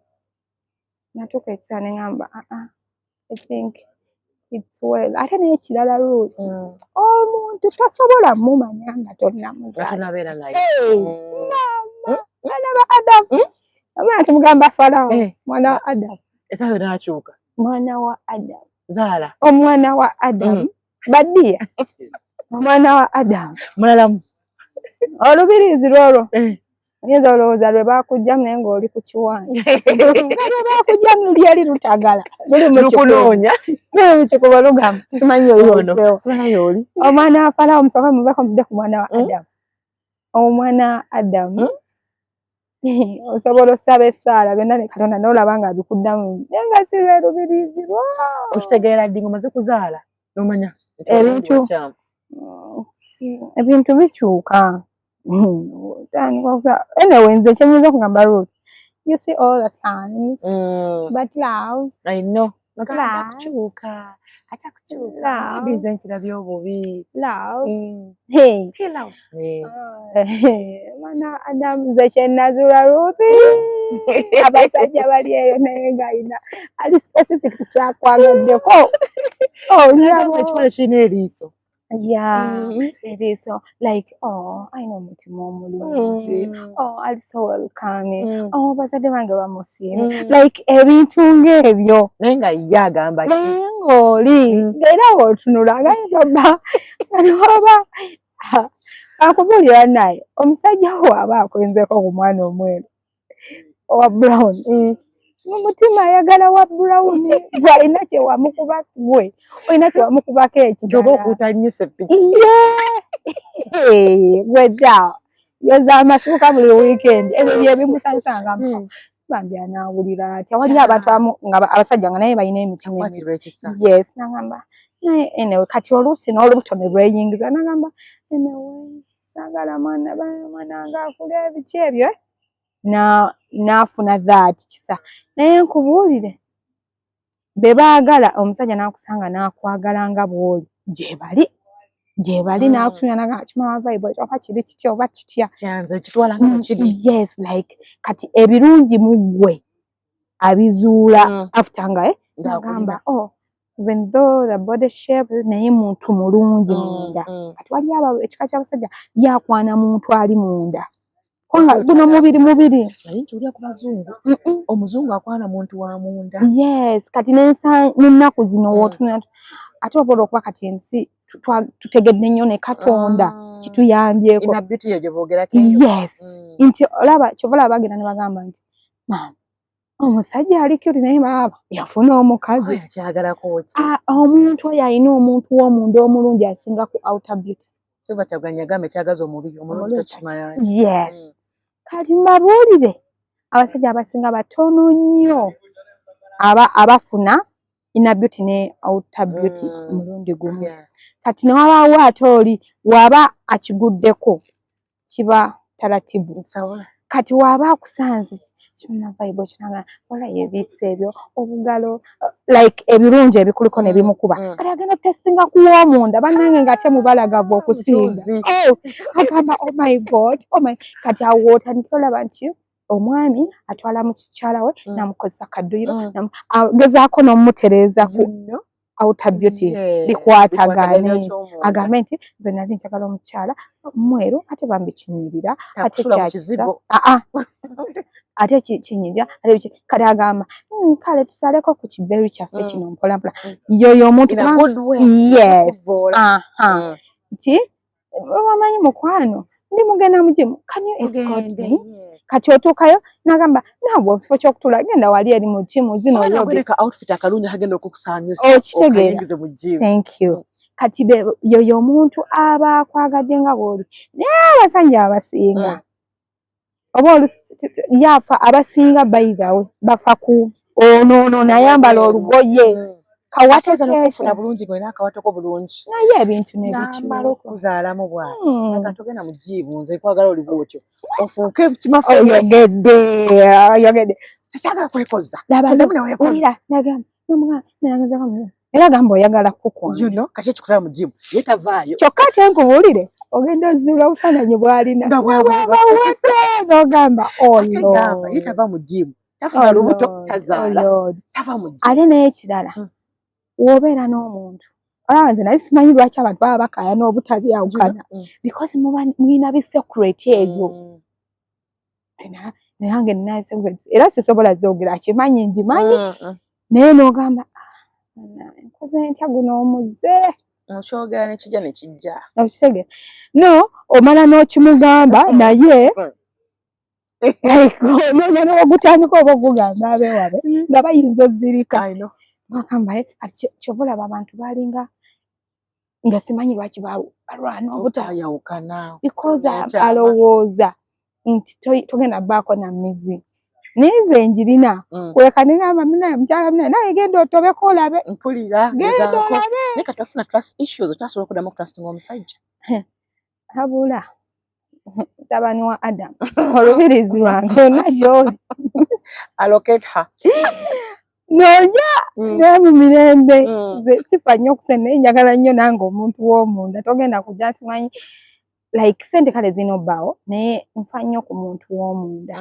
S1: natuuka ekiseera ne ŋŋamba, "Ah, I think it's well." Ate naye ekirala, Ruth, omuntu tosobola mumanya nga tonnamuzaala.
S2: Tonabeera naye.
S1: Hey, maama, mwana wa Adamu, omwana tumugamba Farawo, mwana wa Adamu.
S2: Essaawa yonna akyuka.
S1: Mwana wa Adamu.
S2: Zaala.
S1: Omwana wa Adamu, badiya, omwana wa Adamu.
S2: Mulalamu.
S1: Olubiriizi lwolwo. Oyinza olowooza lwe baakugjamu naye ng'oli ku kiwanyi, nga lwe baakugjamu luli eri lutagala, luli mu kikubo.
S2: Lukunoonya.
S1: Luli mu kikubo, lugamba simanyi
S2: Ono,
S1: oyiseewo.
S2: simanyi oli.
S1: Omwana wa Falawo, musooke muveko mudde ku mwana wa Adamu. Omwana wa Adamu, osobola osaba essaala byonna ne Katonda n'olaba nga abikuddamu, naye nga si lwe lubiriizi lwo.
S2: Okitegeera ddi ng'omaze kuzaala n'omanya nti wakyamu?
S1: Ebintu bikyuka. Otandika anyway, nze kyenyinza okugamba Ruth, you see all the signs, but love
S2: I know.
S1: Love.
S2: Atakukyuka, atakukyuka.
S1: Love.
S2: Maybe nze nkirabye obubi.
S1: Love. Hey.
S2: He loves me.
S1: Mwana Adam, nze kyenazuula Ruth, abasajja bali eyo naye ng'alina ali specific ku kyakwagaddeko. Oh,
S2: Nagamba ekimala kirina eriiso.
S1: Yeah, eriiso, like, oh, alina omutima omulungi, oh, ali so welcoming, oh, bazadde bange bamusiima, like ebintu ng'ebyo.
S2: Naye nga ye agamba ki?
S1: Naye ng'oli ng'era w'otunula ngayinza obba nga niwaba akubuulira, naye omusajja wo aba akwenzeko ku mwana omweru owa brown, mu mutima ayagala wa brown. Gwe alina kye wamukuba, gwe olina kye wamukubako
S2: Nti oba
S1: ekirala.
S2: okuuta nnyo sepiki.
S1: Ye gwe dda yoza amasuuka buli weekend, ebyo byebimusanyusa nga bambi anaawulira atya. Waliyo abantu abamu nga abasajja nga naye balina emitima emibi.
S2: Kwatirwa ekisa.
S1: Yes, nagamba naye anyway, kati oluusi n'olubuto ne lweyingiza, nagamba anyway, saagala mwana mwana wange akule ebiki ebyo, eh? Na naafuna that kisa. Naye nkubuulire, be baagala omusajja n'akusanga n'akwagala nga bw'oli, gye bali, gye bali. N'akutunula nagamba kimama vibe oba kiri kitya oba kitya.
S2: Kyanze kitwala nga bwe kiri.
S1: Yes, like kati ebirungi mu ggwe abizuula after nga
S2: Ng'akulina.
S1: nagamba, oh, even though the body shape, naye muntu mulungi munda. Kati waliyo abo ekika ky'abasajja yakwana muntu ali munda, kubanga guno mubiri mubiri.
S2: Naye nkiwulira ku bazungu. Omuzungu akwana muntu wa munda.
S1: Yes, kati n'ennaku zino wootunula ate oba olwokuba kati ensi tutegedde nnyo ne Katonda kituyambyeko.
S2: Inner beauty eyo gye boogerako eyo.
S1: Yes, nti olaba kyova olaba bagenda ne bagamba nti maama omusajja ali cute, naye baaba yafuna omukazi.
S2: Oyo akyagalako ki?
S1: Ah, omuntu oyo alina omuntu w'omunda omulungi asinga ku outer beauty.
S2: Silver Kyagulanyi yagamba ekyagaza omubi omulungi
S1: Omulungi.
S2: tokimanya.
S1: Yes, kati mbabuulire, abasajja abasinga batono nnyo aba abafuna inner beauty ne outer beauty omulundi gumu. Kati newabaawo ate oli waba akiguddeko kiba taratibu.
S2: Sawa.
S1: Kati waaba akusanze kimuna vibe ekiranga wala yebiisa ebyo obugalo, like ebirungi ebikuliko ne bimukuba. Kati agenda testinga ku w'omunda, bannange, ng'ate mubalagavu okusinga.
S2: Mukyuzi.
S1: Oh, agamba, oh my God, oh my. Kati awo otandika olaba nti omwami atwala mu kikyala we namukozesa kadduyiro, agezaako n'omutereeza ku outer beauty bikwatagane.
S2: Bikwatagane.
S1: Agambe nti nze nali njagala omukyala mweru, ate bambi kinyirira, ate
S2: Takusula mu
S1: kyakisa.
S2: kizigo.
S1: Aa, ate kinyirira, ate biki. Kati agamba, kale tusaleko ku kibeeri kyaffe kino mpolampola." Yoyo omuntu
S2: In a
S1: kubanga
S2: good way.
S1: Yes.
S2: Kuvoola.
S1: Aha. Nti wamanyi mukwano, ndi mugenda mu gym, can you escort
S2: Tugende,
S1: me?
S2: yeah.
S1: Kati otuukayo n'agamba naawe ekifo ky'okutula genda wali eri mu gym zino.
S2: Omwana
S1: yobi
S2: agwereka outfit akalungi akagenda okukusanyusa.
S1: Okitegeera.
S2: Okayingize mu gym.
S1: Thank you. Kati yoyo omuntu aba akwagadde nga bw'oli, naye abasajja abasinga oba olusi yafa abasinga bayigawe bafa ku ono ono nayambala olugoye kawato.
S2: Ate n'okufuna
S1: kyekyo
S2: bulungi ng'olina akawato ko bulungi.
S1: Naye ebintu
S2: N'amala
S1: nebikyuka.
S2: okuzaalamu bw'ati. Nga togenda mu gym, nze nkwagala oli bw'otyo. Ofuuke kimafu.
S1: Oyogedde, oyogedde.
S2: Tekyagala kwekoza.
S1: Laba.
S2: Toddamu ne weekoza.
S1: Wulira nagamba nomwana nagezako era gamba oyagala kukwana.
S2: You know, kati ekikutwala mu gym ye tavaayo.
S1: Kyokka ate nkubuulire, ogenda ozuula obufaananyi bw'alina
S2: Nga bwabwebase.
S1: bwabawase n'ogamba
S2: Ate gamba ye
S1: oh.
S2: tava mu gym. Tafuna lubuto, tazaala. Tava mu gym.
S1: Ate n'ekirala, w'obeera n'omuntu olaba nze naye simanyi lwaki abantu baba bakaayana obutabyawukana, because muba mulina bi secret ebyo. Nange nina secret era sisobola zoogera, akimanyi ngimanyi, naye n'ogamba, "Ah, nkoze ntya guno omuze?"
S2: Okyogera ne kijja ne kijja.
S1: Okitegeera? No omala n'okimugamba naye. Like onoonya n'ogutandika oba ogugamba abeewabe nga bayinza ozirika.
S2: I know.
S1: Bagamba, "Eh, kati kyova olaba abantu balinga nga simanyi lwaki balwana obuta
S2: Obutayawukana.
S1: Because
S2: Ekyama.
S1: alowooza nti togenda baako na mizi, naye nze njirina. Kuleka nengamba, "Munaye mukyala munaye, naye genda otobeko olabe."
S2: Mpulira.
S1: Genda
S2: Gezaako.
S1: olabe.
S2: Naye kati wafuna trust issues, okyasobola okuddamu okutrustinga omusajja?
S1: Habula mutabani wa Adam, olubirizi lwange yonna gy'oli.
S2: Allocate her.
S1: Noonya naye mu mirembe. Nze sifa nnyo okuse, naye njagala nnyo nange omuntu w'omunda. Togenda kujja simanyi like sente kale zirina obbaawo, naye nfa nnyo ku muntu w'omunda.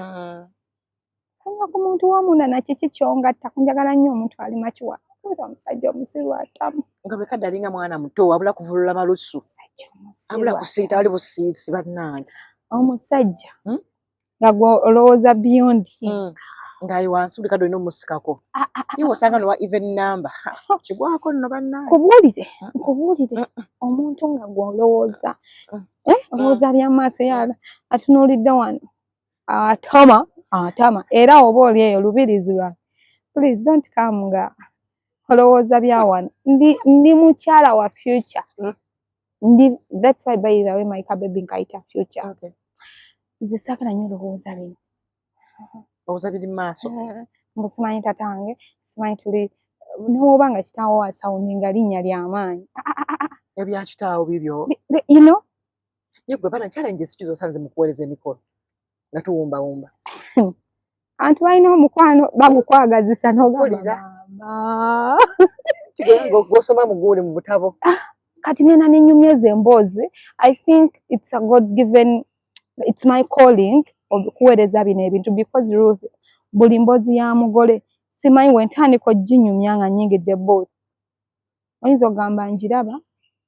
S1: Nfa nnyo ku muntu w'omunda nakiki kyongattako. Njagala nnyo omuntu ali mature. Omusajja omusiru atamu.
S2: Nga bwe kadde alinga mwana muto, wabula kuvulula malusu.
S1: Omusajja omusiru
S2: Abula kusiita, wali busiisi bannange.
S1: Omusajja nga gwe olowooza beyond him.
S2: Ng'ali wansi, buli kadde olina omusikako.
S1: Ah, ah, ah,
S2: Iwe osanga nowa even number. Ha, kigwako nno bannange.
S1: Kubuulire, nkubuulire, omuntu nga gwe olowooza eh, olowooza byamaaso, yala atunuulidde wano, atama atama. Era oba oli eyo lubirizi lwange, please don't come nga olowooza bya wano. Ndi mukyala wa future. Ndi, that's why, by the way, my baby nkayita Future. Nze saagala nnyo olowooza bino.
S2: Olowooza biri mu maaso.
S1: Mbu simanyi tatange, simanyi tuli newoba nga kitaawo wasawuni nga linnya lyamaanyi. Ah, ah, ah, ah.
S2: Ebya kitaawo bibyo.
S1: You know.
S2: Ye gwe bana, challenges ki z'osanze mu kuweereza emikolo nga tuwumbawumba?
S1: Abantu balina omukwano bagukwagazisa n'ogamba,
S2: Mpulira.
S1: "Maama."
S2: Gosoma mu guuli mu butabo.
S1: Kati ngenda nenyumya ezo emboozi. I think it's a God given, it's my calling okuweereza bino ebintu, because Ruth, buli mboozi ya mugole simanyi wentandika oginyumya nga nnyingidde booth, oyinza okugamba njiraba,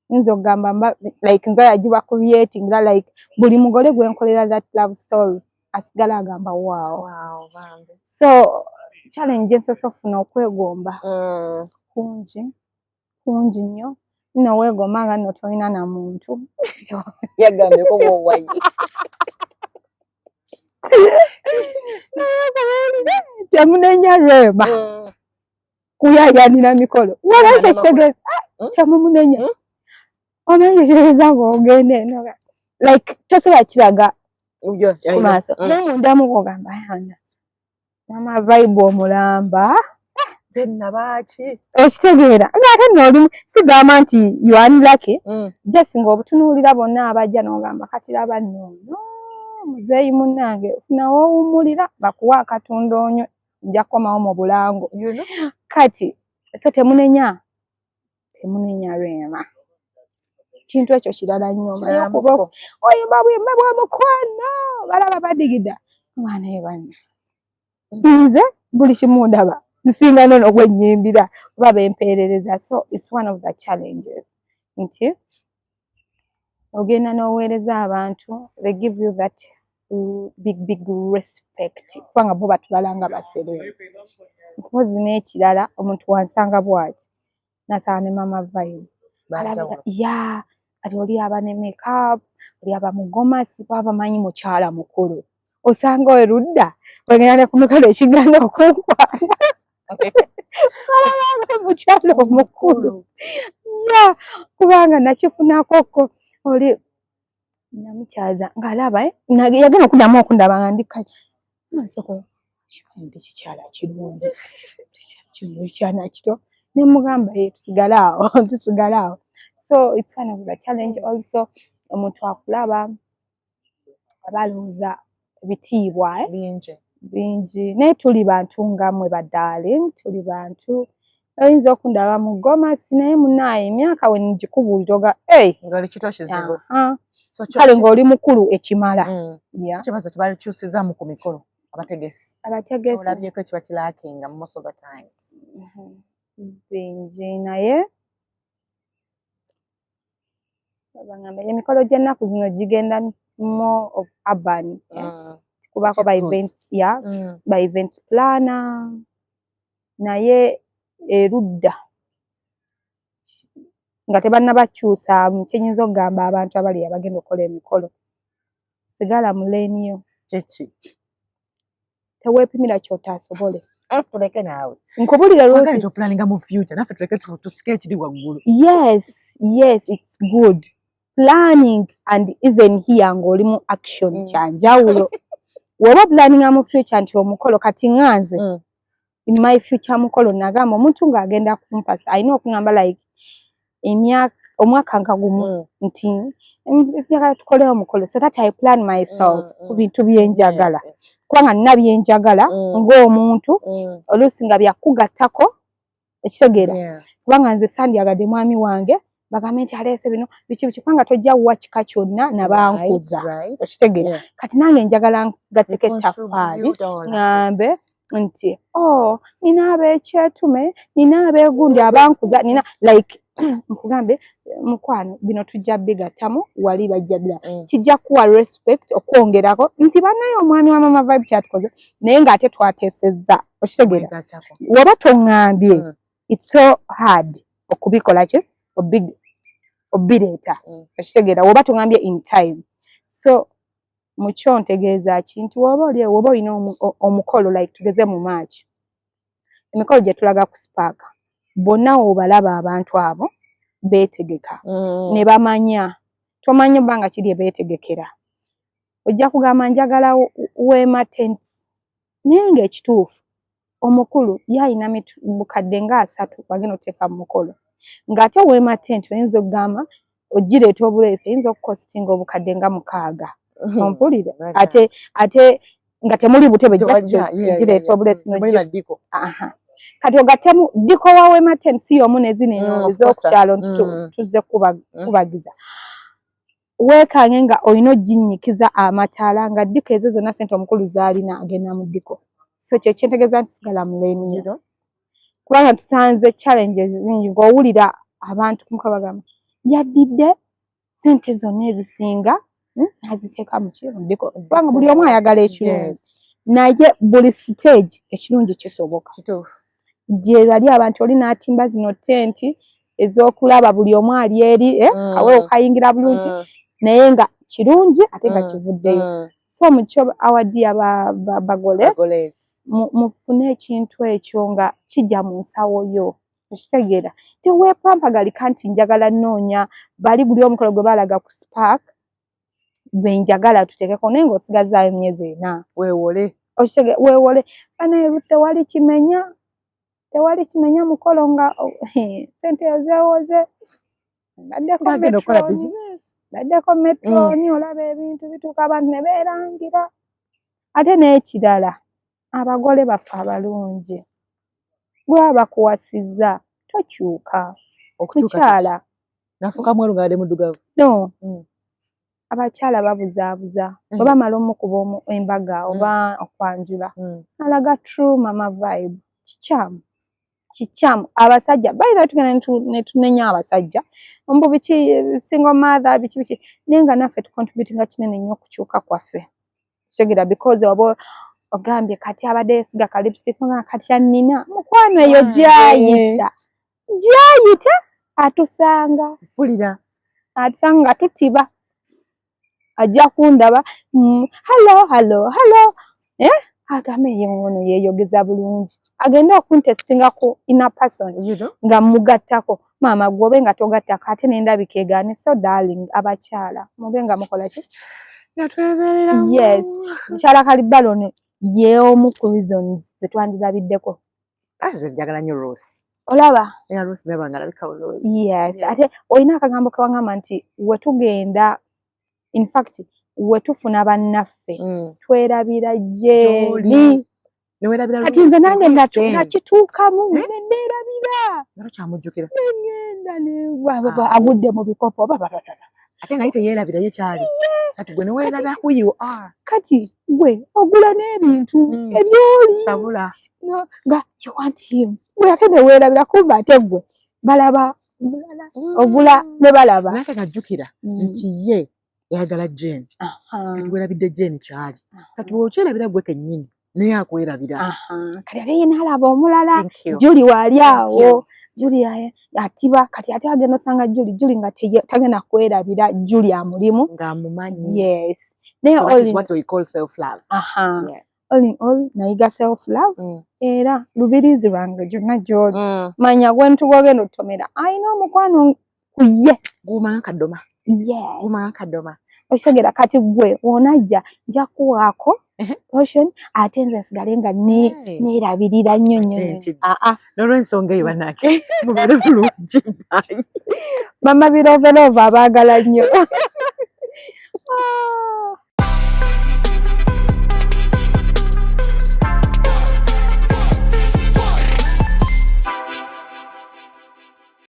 S1: oyinza okugamba mba like nze yagiba creating era like buli mugole gwe nkolera that love story asigala agamba, "Wow."
S2: Wow, bambi.
S1: So challenge ensoose okufuna, okwegomba kungi, kungi nnyo nno. Weegomba nga nno tolina na muntu.
S2: Yagambyeko bwowayi.
S1: Temunenya Rema kuyayanira mikolo wala ekyo kitegeeza temumunenya. Omanyi ekitegeeza ng'ogenda eno like tosobola kiraga ku maaso, naye mundamu gwogamba, "Ana mama vibe omulamba."
S2: Nze nabaaki?
S1: Okitegeera ng'ate nno olimu sigamba nti you are unlucky, just ng'obutunuulira bonna abajja n'ogamba, "Kati laba nno no muzeeyi munnange, funa woowummulira bakuwa akatunda onywe, nja kukomawo mu bulango."
S2: You know?
S1: Kati so temunenya, temunenya Rema. Kintu ekyo kirala nnyo. Omanyi okuba oyimba bwimba bwa mukwano, balaba badigida mwana ye banna. Nze buli kimu ndaba nsinga nono gwe nnyimbira oba bempeerereza. So it's one of the challenges nti ogenda n'oweereza abantu, they give you that big big respect, kubanga bo batulala nga basereebu. Mpozi n'ekirala, omuntu wansanga bw'ati nasanga ne mama vibe alabika ya kati oli aba ne makeup, oli aba mugomasi, baba bamanyi mukyala mukulu. Osanga erudda wegenda ne ku mikolo ekiganda okunkwana balabanga mukyala omukulu ya, kubanga nakifunakoko oli namukyaza ng'alaba eh, yagenda okuddamu okundaba nga ndi kale nsooka ndi kikyala kirungi kino kyana kito, ne mugamba, "Ye tusigale awo, tusigale awo." So it's kind of a challenge also. Omuntu akulaba aba alowooza ebitiibwa, eh?
S2: Bingi.
S1: Bingi, naye tuli bantu nga mmwe ba darling, tuli bantu. Oyinza okundaba mu gomasi, naye munaaye emyaka we ngikubuulira oga ei.
S2: Nga oli kito kizibu. So
S1: kale ng'oli mukulu ekimala. Yeah.
S2: Kibazo kyebakyusizaamu ku mikolo, abategesi?
S1: Abategesi?
S2: Olabyeko ekiba kilackinga most of the times?
S1: Bingi, naye bagamba emikolo gy'ennaku zino gigenda more of urban, yeah? Kubaako
S2: Which
S1: ba
S2: is good.
S1: events, yeah, ba event planner, naye erudda nga tebannabakyusaamu. Kyenyinza okugamba abantu abali abagenda okukola emikolo, sigala mu lane yo.
S2: Kiki?
S1: Teweepimira ky'otaasobole.
S2: Tuleke naawe.
S1: Nkubulira.
S2: Twagala
S1: Ruth.
S2: Toplanninga mu future, naffe tuleke tusike ekiri waggulu.
S1: Yes, it's good planning, and even here ng'oli mu action kyanjawulo. Woba planninga mu future nti omukolo kati ŋŋanze in my future mukolo, nagamba omuntu ng'agenda kumpasa alina okuŋŋamba like emyaka, omwaka nga gumu nti njagala tukolewo omukolo, so that I plan myself ku bintu byenjagala, kubanga nina byenjagala ng'omuntu, oluusi nga byakugattako, ekitegeera? Kubanga nze sandyagadde mwami wange bagambe nti aleese bino biki biki, kubanga tojja wuwa kika kyonna nabankuza, okitegeera? Kati nange njagala ngatteko ettaffaali, ŋŋambe nti oh, nina ab'ekyetume, nina abeegundi abankuza, nina like nkugambe, mukwano, bino tujja bigattamu wali bajja bira. Kijja kuwa respect okwongerako nti bannaye omwami wa Mama Vibe kyatukoze, naye ng'ate twateesezza, okitegeera? Woba toŋŋambye, it's so hard okubikola ki obireeta, okitegeera? Woba toŋŋambye in time. So mukyo ntegeeza ki? Nti woba oli, woba olina omukolo like tugeze mu March, emikolo gye tulaga ku Spark, bonna obalaba abantu abo beetegeka ne bamanya. Tomanya oba nga kiri ebeetegekera, ojja kugamba njagala weema tent, naye ng'ekituufu omukulu ye alina bukadde nga 30 wagenda oteeka mu mukolo, ng'ate weema tent oyinza okugamba ogireeta obuleesi, eyinza okucostinga obukadde nga 6, ompulire? Ate nga temuli butebe, just ogireeta obuleesi. Aha, kati ogattemu decor wa weema tent, si y'omu ne zino eno ez'okukyalo nti tuzze kubagiza. Weekanye nga olina oginnyikiza amataala, nga decor ezo zonna sente omukulu z'alina agenda mu decor. So kye kyentegeeza nti sigala mu lane yo, kubanga tusanze challenges nyingi ng'owulira abantu ku mukolo bagamba yaddidde sente zonna ezisinga n'aziteeka mu ki, mu decor, kubanga buli omu ayagala ekirungi, naye buli stage ekirungi kisoboka. Gye bali abantu oli n'atimba zino tenti ez'okulaba buli omu ali eri, eh, awe okayingira bulungi, naye nga kirungi ate nga kivuddeyo. So mukyo, our dear bagole, mufune ekintu ekyo nga kijja mu nsawo yo, okitegeera? Teweepampagalika nti njagala nnoonya bali guli omukolo gwe balaga ku Spark gwe njagala tuteekeko, naye ng'osigazaayo emyezi 4.
S2: Weewole.
S1: Okitegeera? Weewole banaye, tewali kimenya, tewali kimenya mukolo nga oh, sente ozeewoze. Mbaddeko
S2: Bagenda okukola
S1: matron,
S2: bizinesi.
S1: Baddeko matron, olaba ebintu bituuka abantu ne beerangira. Ate n'ekirala, abagole baffe abalungi, bwaba bakuwasizza tokyuka.
S2: Okukyuka?
S1: Mukyala.
S2: Nafuuka mweru nga badde muddugavu?
S1: No. Abakyala babuzaabuza. Bwe bamala omukuba embaga oba okwanjula, alaga true Mama Vibe. Kikyamu, kikyamu. Abasajja bayira tugenda ne tunenya abasajja mbu biki, single mother, biki biki, naye nga naffe tucontributinga kinene nnyo okukyuka kwaffe, kitegeera? Because oba ogambye kati abadde yesiga ka lipstick nga kati annina mukwano, eyo
S2: Wange.
S1: gyayita gyayita atusanga.
S2: Mpulira.
S1: Atusanga nga tutiba, ajja kundaba, hello, hello, hello, eh? Agambe ye ono yeeyogeza bulungi, agende okuntestinga ku inner person nga mugattako maama gwobe nga togattako ate nendabika egaane. So darling, abakyala mube nga mukola ki?
S2: Nga twebeereramu.
S1: Yes, mukyala Kalibalo yeomu ku reasons zetwandirabiddeko.
S2: Ate nze njagala nnyo Ruth.
S1: Olaba?
S2: Era Ruth ndaba nga alabika bulungi.
S1: Yes.
S2: Yeah.
S1: Ate olina akagambo kewagamba nti wetugenda, in fact wetufuna bannaffe, twerabira gyeri.
S2: Gy'oli. Newerabira.
S1: Kati nze nange
S2: Jane.
S1: nakituukamu
S2: Eh?
S1: ne neerabira.
S2: Nga tokyamujjukira.
S1: Nengenda
S2: Ah.
S1: agudde mu bikopo ba- ba- ba- ba.
S2: Ate nga ye teyeerabira ye kyali. Kati gwe neweerabira who you are.
S1: Kati gwe ogula n'ebintu ebyoli
S2: Sabula.
S1: No, nga you want him, gwe ate neweerabira, kumba ate gwe balaba mulala, ogula ne balaba.
S2: Naye ate ngajjukira nti ye yayagala Jane. Kati weerabidde Jane kyali. Kati bw'okyerabira gwe kennyini, naye akwerabira.
S1: Aha. Kati ate ye n'alaba omulala.
S2: Thank you.
S1: Juli waali
S2: Thank
S1: awo
S2: you.
S1: Juli atiba, kati ate agenda osanga Juli, Juli nga tagenda kwerabira Juli amulimu.
S2: Ng'amumanyi.
S1: Yes, naye
S2: So that
S1: all
S2: is
S1: in
S2: what we call self love.
S1: Aha.
S2: Yeah.
S1: All in all, nayiga self love era lubirizi lwange gyonna gy'oli manya gwe ntugogenda otutomera alina omukwano ku ye.
S2: Guma nkadoma.
S1: Yes.
S2: Guma nkadoma.
S1: Okitegera? Kati gwe wonajja nja kuwaako portion, ate nze nsigale nga neerabirira nnyo nnyo
S2: Ate
S1: nnyo.
S2: ntidde.
S1: Aa.
S2: N'olwensonga eyo, bannange, mubeere bulungi, bye.
S1: Mama biroverova, abaagala nnyo. Ah.